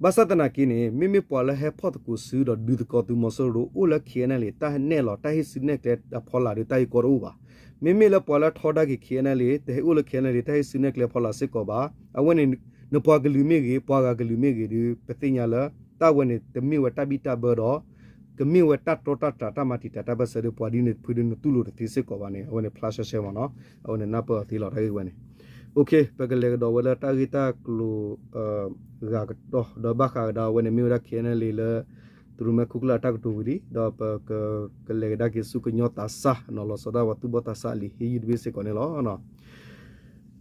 ဘၣ်ဆၣ်သနာ်က့န့ၣ် မ့မ့ၢ်ပှၤလၢဟဲဖီၣ်သကိးစုဒီးဒုးသကိးသုးမီၤစိရိၤအိၣ်လၢ ခ့ၣ်အဲၣ်ယူၣ် တၢ်နဲၣ်လီၤ တၢ်ဟ့ၣ်စုနဲၣ်ကျဲအဖီလာ်ဒီးတၢ်ဂ့ၢ်ကီတအိၣ်ဘၣ်. မ့မ့ၢ်လၢပှၤလၢထီဒါက့ၤ ခ့ၣ်အဲၣ်ယူၣ် တဟဲအိၣ်လၢ ခ့ၣ်အဲၣ်ယူၣ် တၢ်ဟ့ၣ်စုနဲၣ်ကျဲအဖီလာ်စ့ၢ်ကီးဘၣ်. အဝဲန့ၣ် နပှၤကလုာ်မ့ၢ်ဂ့ၤ ပှၤဂၤကလုာ်မ့ၢ်ဂ့ၤဒီး ပသ့ၣ်ညါလၢ တၢ်ဝဲန့ၣ် တမ့ၢ်ဝဲတၢ်ဘံၣ်တၢ်ဘၢဒီး ကမ့ၢ်ဝဲတၢ်တီတၢ်တြၢ်တၢ်မၤတံာ်တာ်တၢ်ဘၢၣ်စၢၤဒီး ပှၤဒ်န့ၣ်တဖုဒုးနတူၢ်လိာ်တသ့စ့ၢ်ကီးဘၣ်န့ၣ် အဝဲန့ၣ်ဖျါရှဲရှဲမးနီၤ, အဝဲန့ၣ်နၢ်ပၢၢ်အီၤသ့လီၤ တၢ်ဂ့ၢ်ဝဲန့ၣ်. ပကလဲၤကဒီးဝဲလၢတၢ်ဂ့ၢ်တၢ်ကျိၤ ဂၤကတီၢ် ဒီးဘၣ်ဃးကဒါဝဲန့ၣ် မ့ၢ်ဝဲဒၣ် ခ့ၣ်အဲၣ်ယူၣ် လၢ သုးရူမဲခိၣ်ကျၢၢ်အတၢ်ကတိၤဝံၤလံ ဒီးပက ကလဲၤကဒါက့ၤဆူကညီသးစၢ် လီၤဆီဒၣ်ဝဲသူၣ်ဘီၣ်သးစၢ်အလံာ်ဟ့ၣ်ယုၢ်တဘ့ၣ်စ့ၢ်ကီးန့ၣ်လီၤ.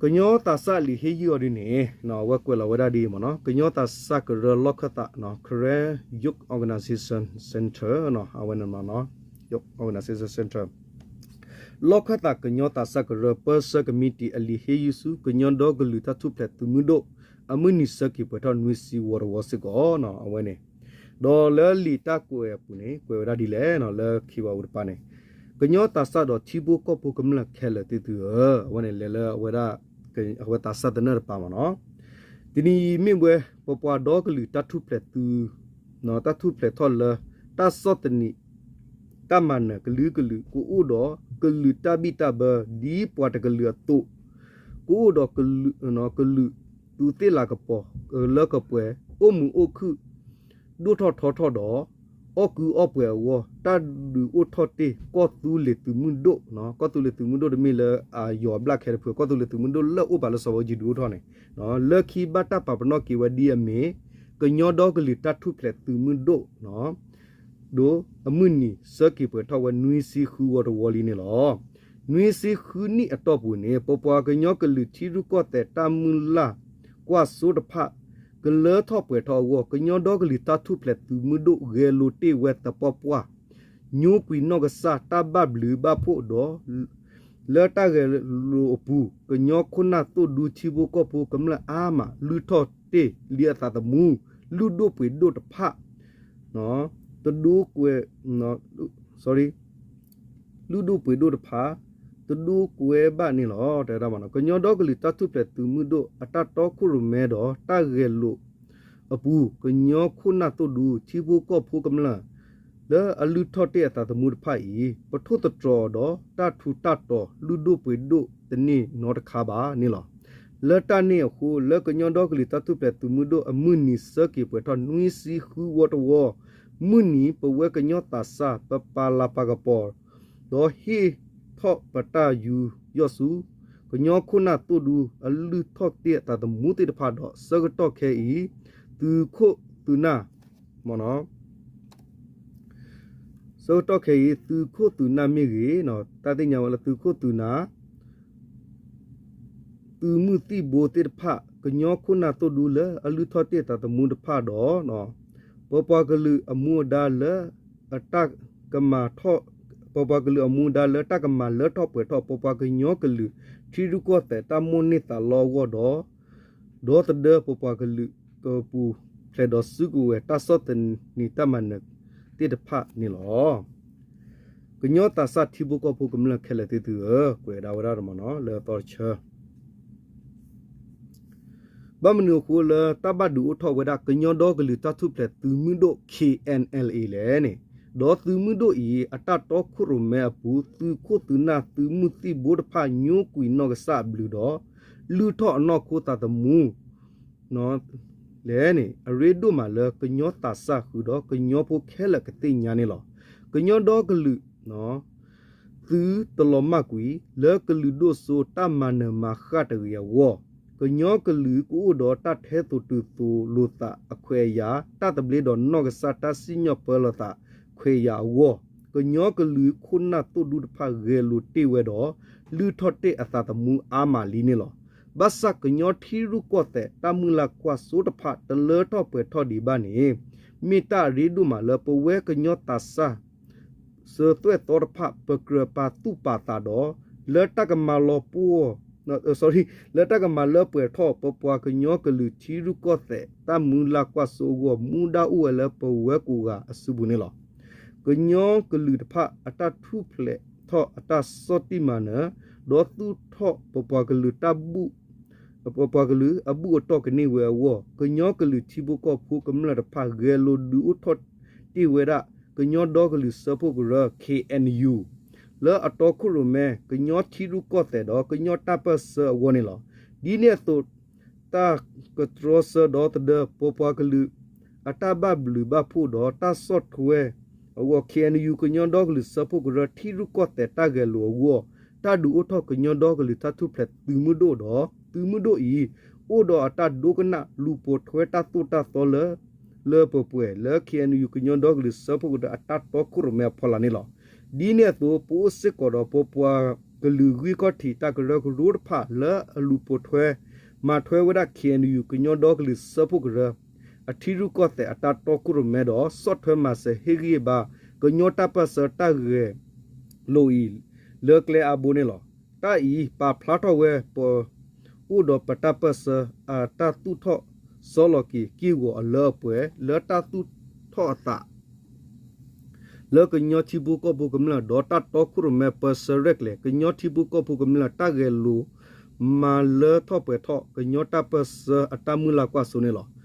ကညီသးစၢ်အလံာ်ဟ့ၣ်ယုၢ်အီၤဒ်န့ၣ် အဝဲကွဲးလီၤဝဲဒၣ်ဒ်အံၤမးနီၤ, ကညီသးစၢ်ကရၢလီၢ်ခၢၣ်သး Karen Youth Organization Center အဝဲန့ၣ် Youth Organization Center လီၢ်ခၢၣ်သးကညီသးစၢ်ကရၢ ပၢဆှၢကမံးတံာ် အလံာ်ဟ့ၣ်ယုၢ်ဆူ ကညီဒီကလုာ်တၢ်ထူၣ်ဖျဲးသုးမုၢ်ဒိၣ် အမုၢ်နံၤဆၢက့ၤပှဲၤထီၣ်နွံဆံဝီတဝီစ့ၢ်ကီး အဝဲန့ၣ်, ဒီးလၢလံာ်တၢ်ကွဲးအပူၤန့ၣ် ကွဲးဝဲဒၣ်ဒ်လဲၣ် လၢခံဘၣ်ဝူတပၤန့ၣ်, ကညီသးစၢ်ဒီးထံဖိကီၢ်ဖိကမျၢၢ်ခဲလၢာ်သ့ၣ်သုဧၢ, အဝဲန့ၣ်လဲၤလၢအဝဲဒၣ် အဝဲသးစၢ်သနၢၣ်တပၤမးနီၤ, တနံၤအံၤမ့ၢ်ဝဲ ပပှၤဒီကလုာ်တၢ်ထူၣ်ဖျဲးသု တၢ်ထူၣ်ဖျဲးထီၣ်လၢ တၢ်ဆီၣ်သနံး တၢ်မၤနၢၤကလုာ်ကလုာ် ကအိၣ်ဒီးကလုာ်တၢ်ဘံၣ်တၢ်ဘၢ ဒ်ပှၤတကလုာ်အသိး, ကအိၣ်ဒီး ကလုာ်သူးသ့ၣ်လၤကပီၤ လၢကပှဲၤ အိၣ်မုာ်အိၣ်ခုၣ် ဒိၣ်ထီၣ်ထီထီၣ်ဒီး အီၣ်ကုအီၣ်ပှဲၤအဂီၢ် တၢ်ဒုးအိၣ်ထီၣ်တ့ၢ် ကီၢ်သူလ့ၤသုးမုၢ်ဒိၣ်, ကီၢ်သူလ့ၤသုးမုၢ်ဒိၣ်တမ့ၢ်လၢအယီၤဘျၣ်ခဲတဖု ကီၢ်သူလ့ၤသုးမုၢ်ဒိၣ်လၢအိၣ်ပာ်လၢစီၤဘီကၠံၣ်ဒုးအိၣ်ထီၣ်န့ၣ်, လၢခံဘၣ်တၢ်ပာ်ပနီၣ်က့ၤဝဲဒ်အမ့ၢ် ကညီဒီကလုာ်တၢ်ထူၣ်ဖျဲးသုးမုၢ်ဒိၣ် ဒီးအမုၢ်နံၤဆၢက့ၤပှဲၤထီၣ်ဝဲနွံဆံဃုဝီတဝီလံန့ၣ်လီၤ. နွံဆံဃုနံၣ်အတီၢ်ပူၤန့ၣ် ပပှၤကညီကလုာ်ထံရူၢ်ကီၢ်သဲးတၢ်မုၢ်လၢ်ကွၢ်စိတဖၣ် ကလၢထီၣ်ပှဲၤထီၣ်အဂီၢ် ကညီဒီကလုာ်တၢ်ထူၣ်ဖျဲးသုးမုၢ်ဒိၣ်ဂဲၤလိာ်တ့ၢ်ဝဲသပှၢ်ပှၢ် ညိကွံာ်နီၢ်ကစၢ်တၢ်ဘၣ်ဘျုးဘၣ်ဖှိၣ်ဒီး လၢတၢ်ဂဲၤလိာ်အပူၤ ကညီခိၣ်နၢ်သိၣ်ဒူထံဖိကီၢ်ဖိကမျၢၢ်အါမး လုၢ်ထီၣ်တ့ၢ်လံအသးသမူ လုၢ်ဒိၣ်ပှ့ၤဒိၣ်တဖၣ် တဒိကွဲ လုၢ်ဒိၣ်ပှ့ၤဒိၣ်တဖၣ် တဒိကွဲဘၣ်န့ၣ်လီၤ. တဲဝဲဒၣ်မးနီၤ ကညီဒီကလုာ်တၢ်ထူၣ်ဖျဲးသုးမုၢ်ဒိၣ်အတၢ်တီခိၣ်ရိၣ်မဲဒီးတၢ်ဂဲၤလိာ်အပူၤ ကညီခိၣ်နၢ်သိၣ်ဒူ ထံဖိကီၢ်ဖိကမျၢၢ် လၢအလုၢ်ထီၣ်တ့ၢ်အသးသမူတဖၣ်အံၤ ပထိၣ်သတြီၤဒီးတၢ်ထူးတၢ်တီၤလုၢ်ဒိၣ်ပှ့ၤဒိၣ်တန့ၢ်နီတခါဘၣ်န့ၣ်လီၤ. လၢတၢ်န့ၣ်အဃိ လၢကညီဒီကလုာ်တၢ်ထူၣ်ဖျဲးသုးမုၢ်ဒိၣ်အမုၢ်နံၤဆၢက့ၤပှဲၤထီၣ်နွံဆံဃုဝီတဝီ မုၢ်နံၤ ပဝဲကညီသးစၢ် ပပာ်လၤပာ်ကပီၤ ဒီးဟ့ၣ်ထီၣ်ပတၢ်ယူးယီၣ်ဆူ ကညီခိၣ်နၢ်သိၣ်ဒူ အလုၢ်ထီၣ်တ့ၢ်အသးသမူသ့ၣ်တဖၣ်ဒီး ဆၢကတီၢ်ခဲအံၤ သုးခိၣ်သုးနၢ် ဆၢကတီၢ်ခဲအံၤ သုးခိၣ်သုးနၢ်မ့ၢ်ဂ့ၤ, တၢ်သ့ၣ်ညါဝဲလၢသုးခိၣ်သုးနၢ် သုးမုၢ်သံၣ်ဘိသ့ၣ်တဖၣ် ကညီခိၣ်နၢ်သိၣ်ဒူလၢအလုၢ်ထီၣ်တ့ၢ်အသးသမူတဖၣ်ဒီး ပပှၤကလုာ်အမူအဒါလၢအတၢ်ကမၤထီၣ် ပပှၤကလုာ်အမူအဒါလၢတၢ်ကမၤလၢထီၣ်ပှဲၤထီၣ် ပပှၤကညီကလုာ် ထံရူၢ်ကီၢ်သဲးတၢ်မိၣ်န့ၢ်သးလီအဂီၢ်ဒီး ဒီသဒၢပပှၤကလုာ်ကပူၤ ဖျဲးဒီးစုကဝဲၤတၢ်ဆီၣ်သနံးတၢ်မၤနၢၤသ့ၣ်တဖၣ်န့ၣ်လီၤ. ကညီသးစၢ်ထံဖိကီၢ်ဖိကမျၢၢ်ခဲလၢာ်သ့ၣ်သုဧၢ, ကွဲးဒၣ်ဝဲဒၣ်တမံၤနီၤ လၢအသီတဆၢ ဘၣ်မနုၤအဃိလၢတၢ်ဘၣ်ဒုးအိၣ်ထီၣ်ဝဲဒၣ်ကညီဒီကလုာ်တၢ်ထူၣ်ဖျဲးသုးမုၢ်ဒိၣ် K N L A လဲၣ်န့ၣ်, ဒီးသုးမုၢ်ဒိၣ်အံၤ အတၢ်တီခိၣ်ရိၣ်မဲအပူၤ သုးခိၣ်သုးနၢ်သုးမုၢ်သံၣ်ဘိတဖၣ်ညိကွံာ်နီၢ်ကစၢ်အဘျုးဒီး လုၢ်ထီၣ်အနီၢ်ခိသးသမူ လဲၣ်န့ၣ် အရ့ဒိၣ်မးလၢကညီသးစၢ်ဃုာ်ဒီးကညီဖိခဲလၢာ်ကသ့ၣ်ညါန့ၣ်လီၤ. ကညီဒီကလုာ် သုတလီၤမၢ်ကွံာ် လၢကလုာ်ဒိၣ်စိတၢ်မၤနၢၤမၤဃၣ်တဂ့ၤအဂီၢ်, ကညီကလုာ်ကအိၣ်ဒီးတၢ်ထဲသိးတုၤသိးလိာ်သးအခွဲးအယာ် တၢ်သဘျ့ဒီးနီၢ်ကစၢ်တၢ်စံၣ်ညီၣ်ပၢလီၤသးခွဲးယာ်အဂီၢ်, ကညီကလုာ်ခိၣ်နၢ်သိၣ်ဒူတဖၣ်ဂဲၤလိာ်တ့ၢ်ဝဲဒီး လုၢ်ထီၣ်တ့ၢ်အသးသမူအါမးလံန့ၣ်လီၤ. ဘၣ်ဆၣ်ကညီထံရူၢ်ကီၢ်သဲးတၢ်မုၢ်လၢ်ကွၢ်စိတဖၣ် တလၢထီၣ်ပှဲၤထီၣ်ဒံးဘၣ်န့ၣ် မ့ၢ်တၢ်အရ့ဒိၣ်မးလၢပဝဲကညီသးစၢ် စၢၤသွဲၣ်သီတဖၣ် ပကြၢးပာ်သူၣ်ပာ်သးဒီး လၢတၢ်ကမၤလီၤပှီၢ် လၢတၢ်ကမၤလၢပှဲၤထီၣ် ပပှၤကညီကလုာ်ထံရူၢ်ကီၢ်သဲး တၢ်မုၢ်လၢ်ကွၢ်စိအဂီၢ် မူဒါအိၣ်ဝဲလၢပဝဲကိးဂၤအစုပူၤန့ၣ်လီၤ. ကညီကလုာ်တဖၣ်အတၢ်ထူၣ်ဖျဲးထီၣ်အတၢ်ဆီၣ်တံၢ်မၤနၢၤ ဒီးသူၣ်ထီၣ်ပပှၤကလုာ်တၢ် ပပှၤကလုာ်အဘူၣ်အတီၢ်ကန့ၢ်ဝဲအဂီၢ် ကညီကလုာ်ထံဖိကီၢ်ဖိကမျၢၢ်တဖၣ် ဂဲၤလိာ်ဒုးအိၣ်ထီၣ်တ့ၢ်ဝဲဒၣ် ကညီဒီကလုာ်စၢဖှိၣ်ကရၢ K N U လၢအတီခိၣ်ရိၣ်မဲ ကညီထံရူၢ်ကီၢ်သဲးဒီးကညီတၢ်ပၢၢ်ဆၢအဂီၢ်န့ၣ်လီၤ. ဒ်န့ၣ်အသိး တၢ်ကတြီဆၢဒီသဒၢ ပပှၤကလုာ် အတၢ်ဘၣ်ဘျုးဘၣ်ဖှိၣ်ဒီးတၢ်ဆီၣ်ထွဲအဂီၢ် K N U ကညီဒီကလုာ်စၢဖှိၣ်ကရၢ ထံရူၢ်ကီၢ်သဲးတၢ်ဂဲၤလိာ်အဂီၢ် တၢ်ဒုးအိၣ်ထီၣ်ကညီဒီကလုာ်တၢ်ထူၣ်ဖျဲးသုးမုၢ်ဒိၣ်ဒီး သုးမုၢ်ဒိၣ်အံၤ အိၣ်ဒီးအတၢ်ဒိကနၣ်လူၤပိာ်ထွဲတၢ်သိၣ်တၢ်သီလၢ လၢပှဲၤပှဲၤလၢ K N U ကညီဒီကလုာ်စၢဖှိၣ်ကရၢအတၢ်တီခိၣ်ရိၣ်မဲအဖီလာ်န့ၣ်လီၤ. ဒ်န့ၣ်အသိး ပအိၣ်စ့ၢ်ကီးဒီးပပှၤကလုာ်ဂံၢ်ခီၣ်ထံးတၢ်ကရၢကရိတဖၣ်လၢအလူၤပိာ်ထွဲ မၤထွဲဝဲဒၣ် K N U ကညီဒီကလုာ်စၢဖှိၣ်ကရၢ အထံရူၢ်ကီၢ်သဲးအတၢ်တီခိၣ်ရိၣ်မဲဒီး ဆီၣ်ထွဲမၤစၢၤဟ့ၣ်ဂံၢ်ဘါ ကညီတၢ်ပၢၢ်ဆၢတၢ်ဂဲၤလိာ်အံၤ လၢကျဲအါဘိန့ၣ်လီၤ. တၢ်အံၤပာ်ဖျါထီၣ်ဝဲပ အိၣ်ဒီးပတၢ်ပၢၢ်ဆၢအတၢ်သူၣ်ထီၣ်စီလီၤက့ၤက့ၢ်ဂီၤအလၢအပှဲၤ လၢတၢ်သူၣ်ထီၣ်အသး လၢကညီထံဖိကီၢ်ဖိကမျၢၢ် ဒီးတၢ်တီခိၣ်ရိၣ်မဲပၢဆှၢရဲၣ်ကျဲၤ ကညီထံဖိကီၢ်ဖိကမျၢၢ်တၢ်ဂဲၤလိာ် မၤလၢထီၣ်ပှဲၤထီၣ် ကညီတၢ်ပၢၢ်ဆၢအတၢ်မုၢ်လၢ်ကွၢ်စိန့ၣ်လီၤ.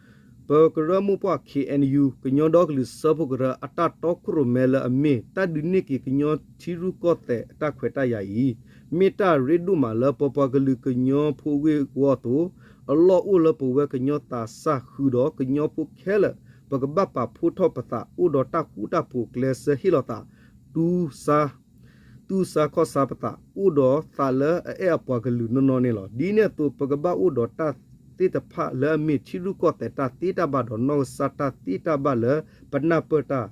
ပကရၢမိၢ်ပှၢ် K N U ကညီဒီကလုာ်စၢဖှိၣ်ကရၢ အတၢ်တီခိၣ်ရိၣ်မဲလၢအမ့ၢ် တၢ်ဒုးန့ၢ်က့ၤကညီထံရူၢ်ကီၢ်သဲးအတၢ်ခွဲးတၢ်ယာ်အံၤ မ့ၢ်တၢ်ရ့ဒိၣ်မးလၢပပှၤကလုာ်ကညီဖိဂ့ၢ်ဝီအသိး အလီၢ်အိၣ်လၢပဝဲကညီသးစၢ်ဃုာ်ဒီးကညီဖိခဲလၢာ် ပကဘၣ်ပာ်ဖှိၣ်ထီၣ်ပသး အိၣ်ဒီးတၢ်ဃူတၢ်ဖိးကျဲးစၢးဟ့ၣ်လီၤသး တူၢ်ဆါ တူၢ်ဆါခီၣ်ဆါပသး အိၣ်ဒီးသးလၢအအဲၣ်အပှၤကလုာ်နီၢ်နီၢ်န့ၣ်လီၤ. ဒ်န့ၣ်အသိး ပကဘၣ်အိၣ်ဒီးတၢ်သ့ၣ်တဖၣ်လၢအမ့ၢ်ထံရူၢ်ကီၢ်သဲးတၢ်သ့တၢ်ဘၣ်ဒီးနီၢ်ကစၢ်တၢ်သ့တၢ်ဘၣ်လၢပနၢ်ပၢၢ်တၢ်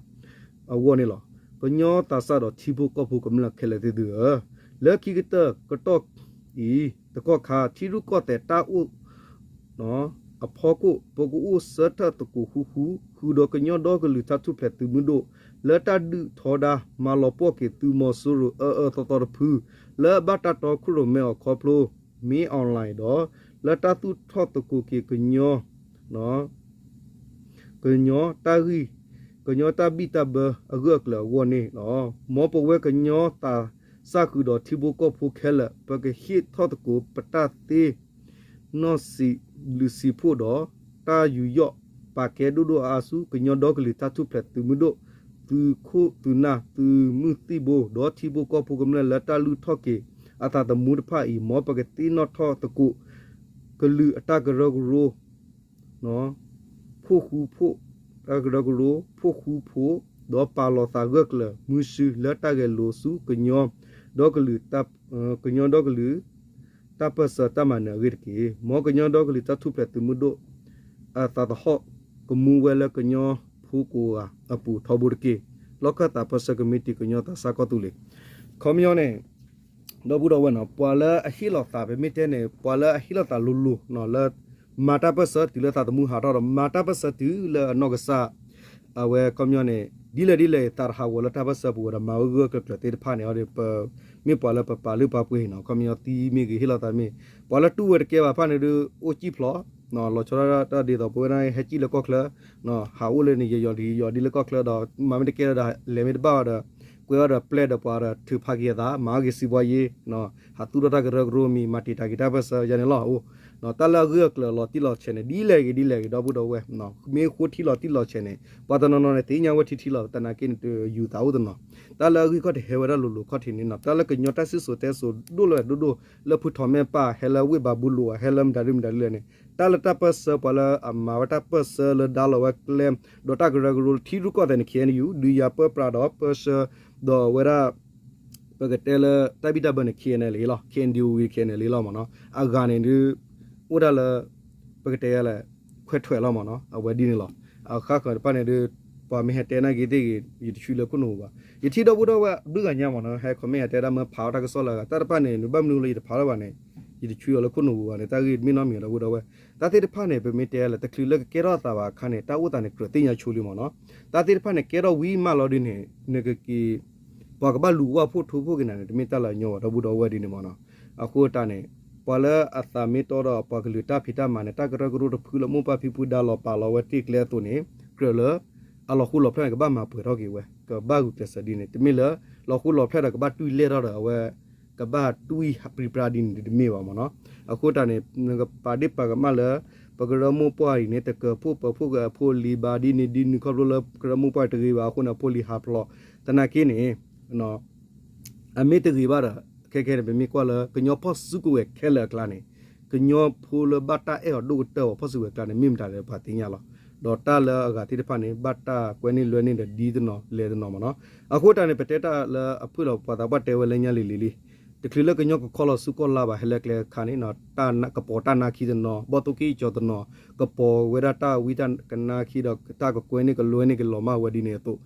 အဂီၢ်န့ၣ်လီၤ. ကညီသးစၢ်ဒီးထံဖိကီၢ်ဖိကမျၢၢ်ခဲလၢာ်သ့ၣ်သုဧၢ, လၢခံကတၢၢ်ကတီၢ်အံၤ တကီၢ်ခါ ထံရူၢ်ကီၢ်သဲးတၢ်အိၣ် အဖီခိၣ် ပကအိၣ်ဆၢထၢၣ်သကိးဃူဃူ ဃုာ်ဒီးကညီဒီကလုာ်တၢ်ထူၣ်ဖျဲးသုးမုၢ်ဒိၣ် လၢတၢ်ဒုးထီဒါ မၤလီၤပှီၢ်က့ၤသုးမီၤစိရိၤအအၢအၢသီသီတဖု လၢအဘၣ်တၢ်တီခိၣ်ရိၣ်မဲအီၤခီဖျိ မ့ၢ် online ဒီး လၢတၢ်သူၣ်ထီၣ်သကိးက့ၤကညီ ကညီတၢ်ဂံၢ် ကညီတၢ်ဘံၣ်တၢ်ဘၢအဂၢၢ်အကျၢၤအဂီၢ်န့ၣ်လီၤ. မ်ပဝဲကညီသးစၢ်ဃုာ်ဒီးထံဖိကီၢ်ဖိခဲလၢာ် ပကဟ့ၣ်ထီၣ်သကိးပတၢ်သ့ နီၢ်စံးဘျုးစံးဖှိၣ်ဒီး တၢ်ယူးယီၣ်ပာ်ကဲဒိၣ်ဒိၣ်အါအါဆူ ကညီဒီကလုာ်တၢ်ထူၣ်ဖျဲးသုးမုၢ်ဒိၣ် သုးခိၣ်သုးနၢ် သုးမုၢ်သံၣ်ဘိ ဒီးထံဖိကီၢ်ဖိကမျၢၢ်လၢတၢ်လုၢ်ထီၣ်က့ၤအသးသမူတဖၣ်အံၤ မ်ပကသ့ၣ်နီၣ်ထီၣ်သကိး ကလုာ်အတၢ်ကရၢကရိ ဖိဃူဖိး တၢ်ကရၢကရိ ဖိဃူဖိး ဒီးပာ်လီၤသးဂၢၢ်ကျၢၤမုာ်စုလၢတၢ်ဂဲၤလိာ်ဆူ ကညီဒီကလုာ် ကညီဒီကလုာ် တၢ်ပၢၢ်ဆၢတၢ်မၤနၢၤအဂ့ၢ်တက့ၢ်. မ်ကညီဒီကလုာ်တၢ်ထူၣ်ဖျဲးသုးမုၢ်ဒိၣ် အသးသဟီၣ်ကမူဝဲလၢကညီဖိကိးဂၤအပူၤထီဘိတက့ၢ်. လီၢ်ခၢၣ်သးပၢဆှၢကမံးတံာ်ကညီသးစၢ်ကီၢ်သူလ့ၤ ခီပညီန့ၣ် ဒီပုၢ်ဒီဝဲၢ်နီၤ ပှၤလၢအဟ့ၣ်လီၤသး ပမ့ၢ်တဲန့ၣ် ပှၤလၢအဟ့ၣ်လီၤသးလိၤလိၤနီၤ လၢ မၤတၢ်ပၢၢ်ဆၢတုၤလၢသးသမူဟးထီၣ်ဒီး မၤတၢ်ပၢၢ်ဆၢတုၤလၢအနီၢ်ကစၢ် အဝဲခီပညီန့ၣ် ဒ်လဲၣ်ဒ်လဲၣ် သးတဟးဂီၤလၢတၢ်ပၢၢ်ဆၢပူၤဝဲဒီး မၤဝဲဂၢၢ်ကျၢၤကျၢၤသ့ၣ်တဖၣ်န့ၣ် အီၤဒီး ပမ့ၢ်ပှၤလၢပပာ်လုၢ်ပာ်ပှ့ၤနီၤ ခီပညီသံမ့ၢ်ဂ့ၤ ဟ့ၣ်လီၤသးမ့ၢ် ပှၤလၢတူၢ်ဝဲတကဲဘၣ်ဖၣ်န့ၣ်ဒုး အိၣ်စံၣ်ဖျိး လီၤဆီဒၣ်တၢ်ဒ်သိး ပဝဲဒၣ်ဟဲကံၣ်လၢကီၢ်ချၢ ဟးအိၣ်လၢန့ၣ် ယယီၤဒ်ယီၤဒ်လၢကီၢ်ချၢဒီး မၤမ့ၢ်တကဲဒီး လဲၤမ့ၢ်တဘၣ်ဘၣ်ဒီး ကွဲးအီၤဒီးပျဲၢ်ဒီးပှၤဒီးထုးဖးက့ၤအသး မၤအီၣ်က့ၤစံးဘှါယ့ ဟးသူၣ်ထီၣ်တၢ်ကရၢကရိမံၤ မၤတံာ်တာ်က့ၤတၢ်ပၢၢ်ဆၢယါန့ၣ်လီၤ. အိၣ် တၢ်လၢအဂ့ၢ်အကျိၤလီၤတံၢ်လီၤဆဲးန့ၣ် ဒ်လဲၣ်ဂ့ၤဒ်လဲၣ်ဂ့ၤ ဒီပုၢ်ဒီဝဲၢ် မ့ၢ်ဃိထံလီၤတံၢ်လီၤဆဲးန့ၣ် ပှၤတနီၤနီၤန့ၣ် သ့ၣ်ညါဝဲထံထံလီၤ သနာ်က့န့ၣ် တယူၤသးအိၣ်တနီၤ တၢ်လၢအဂ့ၢ်ခီၣ်ထံးဟဲဝဲဒၣ်လိၤလိၤခီၣ်ထံးန့ၣ်နီၤ တၢ်လၢကညီတၢ်စံၣ်စိၤတဲစိၤဒိၣ်လၢဒိၣ်ဒိၣ် လၢဖုထီးမဲာ်ပၢ် ဟဲလၢဝ့ၢ်ဘၤဘူလိၣ် ဟဲလၢမတၤဒုမတၤဒုလဲၣ်န့ၣ် တၢ်လၢတၢ်ပၢၢ်ဆၢ ပှၤလၢအမၤဝဲတၢ်ပၢၢ်ဆၢလၢဒါလီၤဝဲကျဲ ဒီးတၢ်ကရၢကရိထံရူၢ်ကီၢ်သဲးန့ၣ် ခ့ၣ်အဲၣ်ယူၣ် ဒုးယၤပၢပြးဒီးပၢၢ်ဆၢ ဒီးဝဲဒၣ် ပကတဲလၢတၢ်ဘံၣ်တၢ်ဘၢန့ၣ် ခ့ၣ်အဲၣ်ယူၣ်လီၤ ခ့ၣ်အဲၣ်ယူၣ်လီၤမ့ၢ်နီၤ အဂၤန့ၣ်ဒုး အိၣ်ဒၣ်လၢ ပကတဲလၢ ခွဲးထွဲးလီၤမ့ၢ်နီၤ အဝဲဒ်န့ၣ်လီၤ. အဃၣ်ဃၢၤတဖၣ်န့ၣ်ဒုး ပှၤမ့ၢ်ဟဲတဲနာ်က့သ့ၣ်ဂ့ၤ ယတဆွံလၢခိၣ်နူာ်ပူၤဘၣ်. ယထံၣ်ဒီပုၢ်ဒီဝဲၢ်ဘျုးဂၤညါမ့ၢ်နီၤ ဟဲ comment ဟဲတဲဒၣ်မ့ၢ်ဖးအီၣ်တၢ်ကစီၣ်လၢအဂၤ တၢ်တဖၣ်န့ၣ် နဘၣ်မနုၤလၢယတဖးထီၣ်ဘၣ်န့ၣ် ယတဆွံအီၤလၢခိၣ်နူာ်ပူၤဘၣ်န့ၣ် တၢ်ဂ့ၢ်မ့ၢ်နီတမံၤဒီပုၢ်ဒီဝဲၢ် တၢ်သ့ၣ်တဖၣ်န့ၣ် ပမ့ၢ်တဲလၢ တချုးလၢကကဲထီၣ်အသးဘၣ်အခါန့ၣ် တၢ်အိၣ်သးန့ၣ် ကြၢးသ့ၣ်ညါဆိလံမ့ၢ်နီၤ. တၢ်သ့ၣ်တဖၣ်န့ၣ် ကဲထီၣ်ဝံၤမးလီၤဒုးန့ၣ် နကက့ၤ ပှၤကဘၣ်လူၤဝၣ်ဖှိၣ်ထူဖှိၣ်က့ၤနၤန့ၣ် တမ့ၢ်တၢ်လၢအညီဘၣ် ဒီပုၢ်ဒီဝဲၢ်ဒ်န့ၣ်မ့ၢ်နီၤ. အဃိတၢ်န့ၣ် ပှၤလၢအသးမ့ၢ်တီဒီးပှၤကလုာ်တၢ်ဖံးတၢ်မၤန့ၣ် တၢ်ကရၢကရိတဖုလၢမိၢ်ပၢ်ဖံဖုဒါလီၤပာ်လီၤဝဲတ့ၢ်ကျဲအသိးန့ၣ် ကြၢးလၢ အလီၤဃိလီၤဖျဲၣ်န့ၣ် ကဘၣ်မၤပှဲၤထီၣ်က့ၤဝဲ ကဘၣ်ဂုာ်ကျဲးစၢးဒ်န့ၣ် တမ့ၢ်လၢ လီၤဃိလီၤဖျဲၣ်ဒီးကဘၣ်တွံၢ်လဲၢ်ထီၣ်ဒီးအဝဲ ကဘၣ်တွံၢ်ပြံပြါဒ်န့ၣ်တမ့ၢ်ဘၣ်မ့ၢ်နီၤ. အဃိတၢ်န့ၣ် နကပာ်ဒ့ၣ်ပာ်ကမၣ်လၢ ပကရၢမိၢ်ပှၢ်အံၤန့ၣ် တကၢၤဖှိၣ်ပၢၤဖှိၣ်က့ၤအဖိလံၤဘၣ်ဒ်န့ၣ်ဒ်န့ၣ် ခီဖျိလၢကရၢမိၢ်ပှၢ်တဂ့ၤဘၣ်အဃိန့ၣ် အဖိလံၤဟးဖျိး သနာ်က့န့ၣ် အမ့ၢ်တဂ့ၤဘၣ်ဒီး ခဲခဲန့ၣ် ပမ့ၢ်ကွၢ်လၢကညီဖီၣ်စုကဝဲၤခဲလၢာ်အကျါန့ၣ် ကညီဖိလၢဘၣ်တၢ်အဲၣ်အီၤဒိၣ်ကတၢၢ်အီၤဖီၣ်စုကဝဲၤအကျါန့ၣ် မ့ၢ်မတၤလဲၣ်ပှၤသ့ၣ်ညါလီၤ. ဒီးတၢ်လၢအဂၤသ့ၣ်တဖၣ်န့ၣ် ဘၣ်တၢ်ကွဲန့ၢ်လွဲန့ၢ်ဒီးဒ်တနီၤလဲၤတနီၤမ့ၢ်နီၤ. အဃိတၢ်န့ၣ် ပတဲတၢ်လၢအဖုၣ်လီၤပှၤသးပှၢ်တဲဝဲလၢညါလံၤလံၤလံ တချုးလၢကညီကခီလီၤဆူကီၢ်လါဘၣ် ဟဲလၢကျဲအခါန့ၣ် ကပီၤတၢ်နါခံတနီၤ ဘီၣ်သိၣ်ကံၢ်ကၠီတနီၤ ကပီၤဝဲဒၣ်တၢ်ဝံတၢ်ကနါခံဒီး တၢ်ကကွဲန့ၢ်ကလွဲန့ၢ်ကလီၤမၢ်ဝဲဒ်န့ၣ်အသိး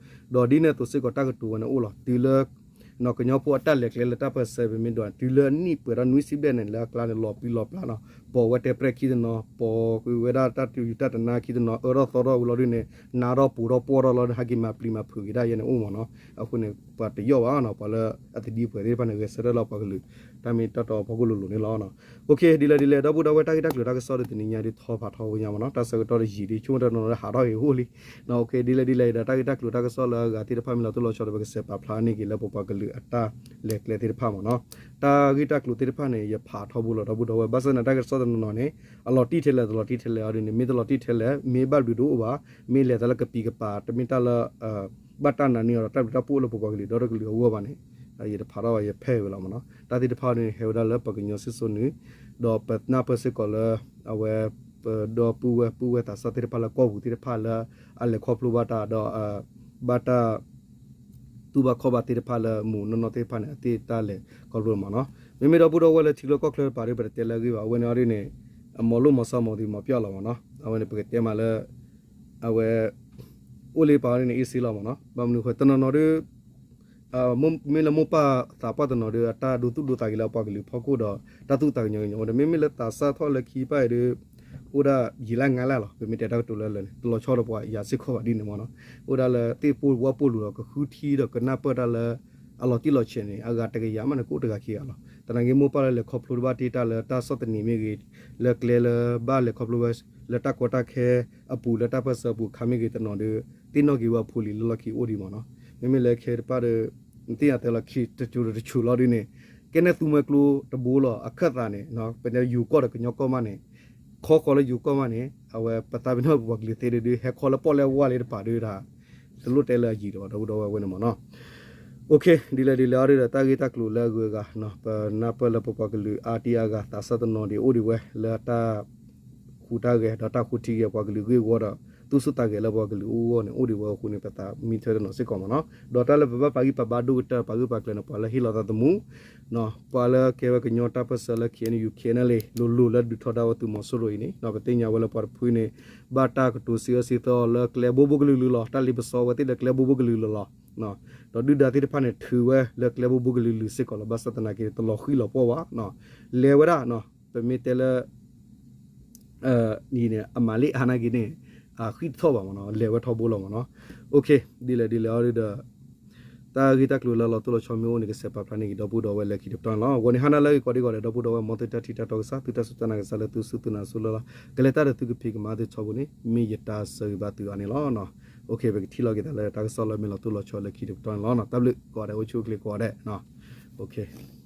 ဒီးဒ်န့ၣ်အသိးစ့ၢ်ကီးတၢ်ကတိၤဝဲန့ၣ်အိၣ်လီၤ. တုၤလၢ ကညီဖိအတၢ်လဲၤကျဲလၢတၢ်ပၢၢ်ဆၢပမ့ၢ်ဒိး တုၤလၢအနံၣ်ပှဲၤထီၣ်နွံဆံဘျဲၣ်န့ၣ် လၢအကျါန့ၣ် လီၤပျံၤလီၤပျါနီၤ ပီၤဝဲတဲပြဲၢ်ခံတနီၤ ပီၤဝဲဒၣ်တၢ်တယူၤတၢ်တနါခံတနီၤ အၢထီၣ်သီထီၣ်ဝံၤလီၤဒ်န့ၣ် နါထီၣ်ပူၤထီၣ်ပှီၢ်ထီၣ်လီၤ ဟဲက့ၤမၤပျံၤမၤဖုးက့ၤဒၣ်ယဲန့ၣ်အိၣ်မ့ၢ်နီၤ. အဃိန့ၣ် ပှၤတယီၣ်ဘၣ်နီၤ ပှၤလၢအသဒံပှဲၤသ့ၣ်တဖၣ်န့ၣ် ဂဲၤဆၢထၢၣ်လၢပှၤကလုာ် တၢ်မ့ၢ်တၢ်တီအဖီခိၣ်လိၤလိၤန့ၣ်လီၤ. ဒ်လဲၣ်ဒ်လဲၣ် ဒီပုၢ်ဒီဝဲၢ် တၢ်ဂ့ၢ်တၢ်ကျိၤတၢ်ကစီၣ်ဒ်တနံၤညါဒ်ထီဖးထီဝဲညါမ့ၢ်နီၤ တၢ်ဆၢကတီၢ်တယံာ်ဒ်ဆိကမိၣ်တနီၤနီၤလၢဟးထီၣ်ဟ့ၣ်အိၣ်လံ ဒ်လဲၣ်ဒ်လဲၣ်ဒီး တၢ်ဂ့ၢ်တၢ်ကျိၤတၢ်ကစီၣ်လၢအဂၤသ့ၣ်တဖၣ်မ့ၢ်လီၤတိၢ်လီၤဆီဒီး ပကစဲးပာ်ဖျါန့ၢ်က့ၤလၢပပှၤကလုာ်အတၢ်လဲၤကျဲသ့ၣ်တဖၣ်မ့ၢ်နီၤ. တၢ်ဂ့ၢ်တၢ်ကျိၤသ့ၣ်တဖၣ်န့ၣ် ယဖးထီဘိလီၤ ဒီပုၢ်ဒီဝဲၢ် ဘၣ်ဆၣ်သနာ်က့ တၢ်ကစီၣ်တနီၤနီၤန့ၣ် အလီၤတံၢ်ထဲလဲၣ် တလီၤတံၢ်ထဲလဲၣ်အီၤဒ်န့ၣ် မ့ၢ်တလီၤတံၢ်ထဲလဲၣ် မ့ၢ်ဘၣ်ဘျုးတအိၣ်ဘၣ် မ့ၢ်လဲၤသးလၢကပံၤကပၤ တမ့ၢ်တၢ်လၢ ဘၣ်တၢ်နာ်န့ၢ်အီၤဒီး တၢ်ဘျုးတၢ်ဖှိၣ်အိၣ်လၢပပှၤကလုာ်ဒီတကလုာ်အဂီၢ်ဘၣ်န့ၣ် ယတဖးထီၣ်ဘၣ် ယဖဲဝဲလီၤမ့ၢ်နီၤ. တၢ်သ့ၣ်တဖၣ်န့ၣ် ဟဲဝဲဒၣ်လၢပှၤကညီစံၣ်စိၤနုာ် ဒီးပနၢ်ပၢၢ်စ့ၢ်ကီးလၢ အဝဲ ပဒီပုၢ်ဝဲၢ်ပုၢ်ဝဲၢ်သးစၢ်သ့ၣ်တဖၣ်လၢကီၢ်ပူၤသ့ၣ်တဖၣ်လၢ အလဲၤခီဖျိဘၣ်တၢ်ဒီး ဘၣ်တၢ် တူၢ်ဘၣ်ခီၣ်ဘၣ်သ့ၣ်တဖၣ်လၢမူးနီၢ်နီၢ်သ့ၣ်တဖၣ်န့ၣ် အသ့ၣ်တၢ်လဲၤခီဖျိမ့ၢ်နီၤ. မ့မ့ၢ်ဒီပုၢ်ဒီဝဲၢ်လၢထံချၢကီၢ်ချၢတပၤဒီး ပတတဲလၢအဂ့ၢ်ဘၣ် အဝဲန့ၣ်အီၤဒ်န့ၣ် အမီၤလိၣ်မီၤစၢ်မီၤသံမီၤပျီၢ်လီၤမ့ၢ်နီၤ. အဝဲန့ၣ် ပကတဲမးလၢ အဝဲ အိၣ်လၢပၤအီၤဒ်န့ၣ် အ့ၣ်စ့လီၤမ့ၢ်နီၤ. ဘၣ်မနုၤဃိ တနီၤနီၤဒီး မ့ၢ်လၢမိၢ်ပၢ်သးပှၢ်တနီၤဒီး အတၢ်ဒိသူၣ်ဒိသးက့ၤလၢအပှၤကလုာ်ဖီခိၣ်ဒီး တၢ်သူၣ်သးကညီၤကညီၤအိၣ်ဒီး မ့မ့ၢ်လၢသးစၢ်ထီၣ်လၢခံပၢ်အံၤဒီး အိၣ်ဒၣ်ယံာ်လၢငါလၢ်လီၤ. ပမ့ၢ်တဲတၢ်ကတိၤလၢလၢာ်န့ၣ် တလီၤဆီဒီးပှၤယၤစ့ၢ်ကီးဘၣ်ဒ်န့ၣ်မ့ၢ်နီၤ. အိၣ်ဒၣ်လၢသ့ၣ်ပိၢ်ဝၣ်ပိၢ်လူၤဒီး ကဃုထံဒီးကနၢ်ပၢၢ်တၢ်လၢ အလီၤတံၢ်လီၤဆဲးန့ၣ် အဂၤတကယၤမးန့ၣ် ကအိၣ်တဂၤခံဂၤလီၤ. သနာ်က့မိၢ်ပၢ်လၢလဲၤခီဖျိတဘၣ်တ့ၢ်တၢ်လၢတၢ်ဆီၣ်သနံးမ့ၢ်ဂ့ၤ, လၢကျဲလၢဘၣ်လဲၤခီဖျိဝဲ လၢတၢ်ကီတၢ်ခဲအပူၤ လၢတၢ်ပၢၢ်ဆၢအပူၤအခါမ့ၢ်ဂ့ၤ တနီၤဒီး သ့ၣ်နီၣ်က့ၤဝဲအဖိလံၤလၢလီၢ်ခံအိၣ်ဒံးမ့ၢ်နီၤ. မ့မ့ၢ်လၢခဲတဖၣ်ဒီး နသ့ၣ်ညါတဲလီၤခံတစိၤတစိၤလီၤဒ်န့ၣ် ကဲနဲၣ်သူမှဲကျိတဘိလီၤ. အခၢၣ်သးန့ၣ် ပတဲယိၤကီၢ်ဒီးကညီကီၢ်မးန့ၣ် ခီဃီလၢယိၤကီၢ်မးန့ၣ် အဝဲပသးပ့ၤနီၣ်ပပှၤကလုာ်သ့ဒုး ဟဲခီလၢပီၣ်လဲၣ်ဝါလၢတပၤဒုးဒၣ် တလိၣ်တဲလၢအယံာ်ဒီး ဒီပုၢ်ဒီဝဲၢ်ဝဲန့ၣ်မ့ၢ်နီၤ. ဒ်လဲၣ်ဒ်လဲၣ်အီၤဒုးဒီး တၢ်ဂ့ၢ်တၢ်ကျိၤလၢအဂုၤအဂၤ ပနၢ်ပၢၢ်လၢပပှၤကလုာ်အါတံၢ်အါဂၤ သးစၢ်တနီၤဒံးအိၣ်ဒံးဝဲ လၢတၢ်ဃူတၢ်ဂဲၤဒီးတၢ်ဃိထံက့ၤပှၤကလုာ်ဂ့ၢ်ဝီဒီး သူၣ်ဆူၣ်သးဂဲၤလၢပှၤကလုာ်အဂီၢ်န့ၣ် အိၣ်ဒံးဝဲအဃိန့ၣ် ပသးမံထွဲတနီၤစ့ၢ်ကီးမ့ၢ်နီၤ. ဒီးတၢ်လၢပဘၣ်ပာ်ဂံၢ်ပာ်ဘါဒိၣ်ကတၢၢ် ပာ်ဂံၢ်ပာ်ကျၢၤန့ၣ် ပှၤလၢဟ့ၣ်လီၤသးသမူ ပှၤလၢကဲဝဲကညီတၢ်ပၢၢ်ဆၢလၢ ခ့ၣ်အဲၣ်ယူၣ် ခ့ၣ်အဲၣ်ယူၣ် လိၤလိၤလၢဒုးထီဒါဝဲသုးမီၤစိရိၤအံၤန့ၣ် ပသ့ၣ်ညါဝဲလၢပှၤတဖုန့ၣ် ဘၣ်တၢ်ကတိၤစံးအၢစံးသီလၢကျဲဘိဘိကလုာ်လုာ်လီၤ. တၢ်လ့ပစီဝဲသ့ၣ်လၢကျဲဘိဘိကလုာ်လုာ်လီၤ. ဒီးဒုၣ်ဒါသ့ၣ်တဖၣ်န့ၣ် ထုးဝဲလၢကျဲဘိဘိကလုာ်လုာ်စ့ၢ်ကီးလီၤ. ဘၣ်ဆၣ်သနာ်က့ တလီၤဃံလီၤပှီၢ်ဘၣ် လဲၤဝဲဒၣ် ပမ့ၢ်တဲလၢ န့ၣ် အမၤလံအါနာ်က့န့ၣ် အဃံတထီၣ်ဘၣ်မ့ၢ်နီၤ လဲၤဝဲထီဘိလီၤမ့ၢ်နီၤ. ဒ်လဲၣ်ဒ်လဲၣ်အီၤဒုးဒီး တၢ်ဂ့ၢ်တၢ်ကျိၤလၢလီၤတိၢ်လီၤဆီမ့ၢ်အိၣ်န့ၣ် ကစဲးပာ်ဖျါန့ၢ်က့ၤဒီပုၢ်ဒီဝဲၢ်လၢခံတပတီၢ်န့ၣ်လီၤ. အဂီၢ်န့ၣ် ဟါနၤလၢအဂ့ၤကိးဂၤဒဲး ဒီပုၢ်ဒီဝဲၢ် မ်သုတၢ်ထံၣ်တၢ်တီကစၢ် သုတၢ်စူၢ်တၢ်နာ်ကစၢ်လၢသုစူၢ်သုနာ်ဆိလၢလီၤ. ကလဲၤတၢ်ဒီးသုကဖံးကမၤသုထီဘိန့ၣ် မ့ၢ်ယတၢ်ဆၢဂ့ၤဘၣ်သုအါန့ၣ်လီၤ. ပကထံၣ်လိာ်က့ၤသးလၢတၢ်ကစီၣ်လၢမ့ၢ်လီၤတိၢ်လီၤဆီလၢခံတပတီၢ်န့ၣ်လီၤ. တၢ်ဘျုးကိးဂၤဒဲး အိၣ်ဆူၣ်အိၣ်ချ့ကိးဂၤဒဲး.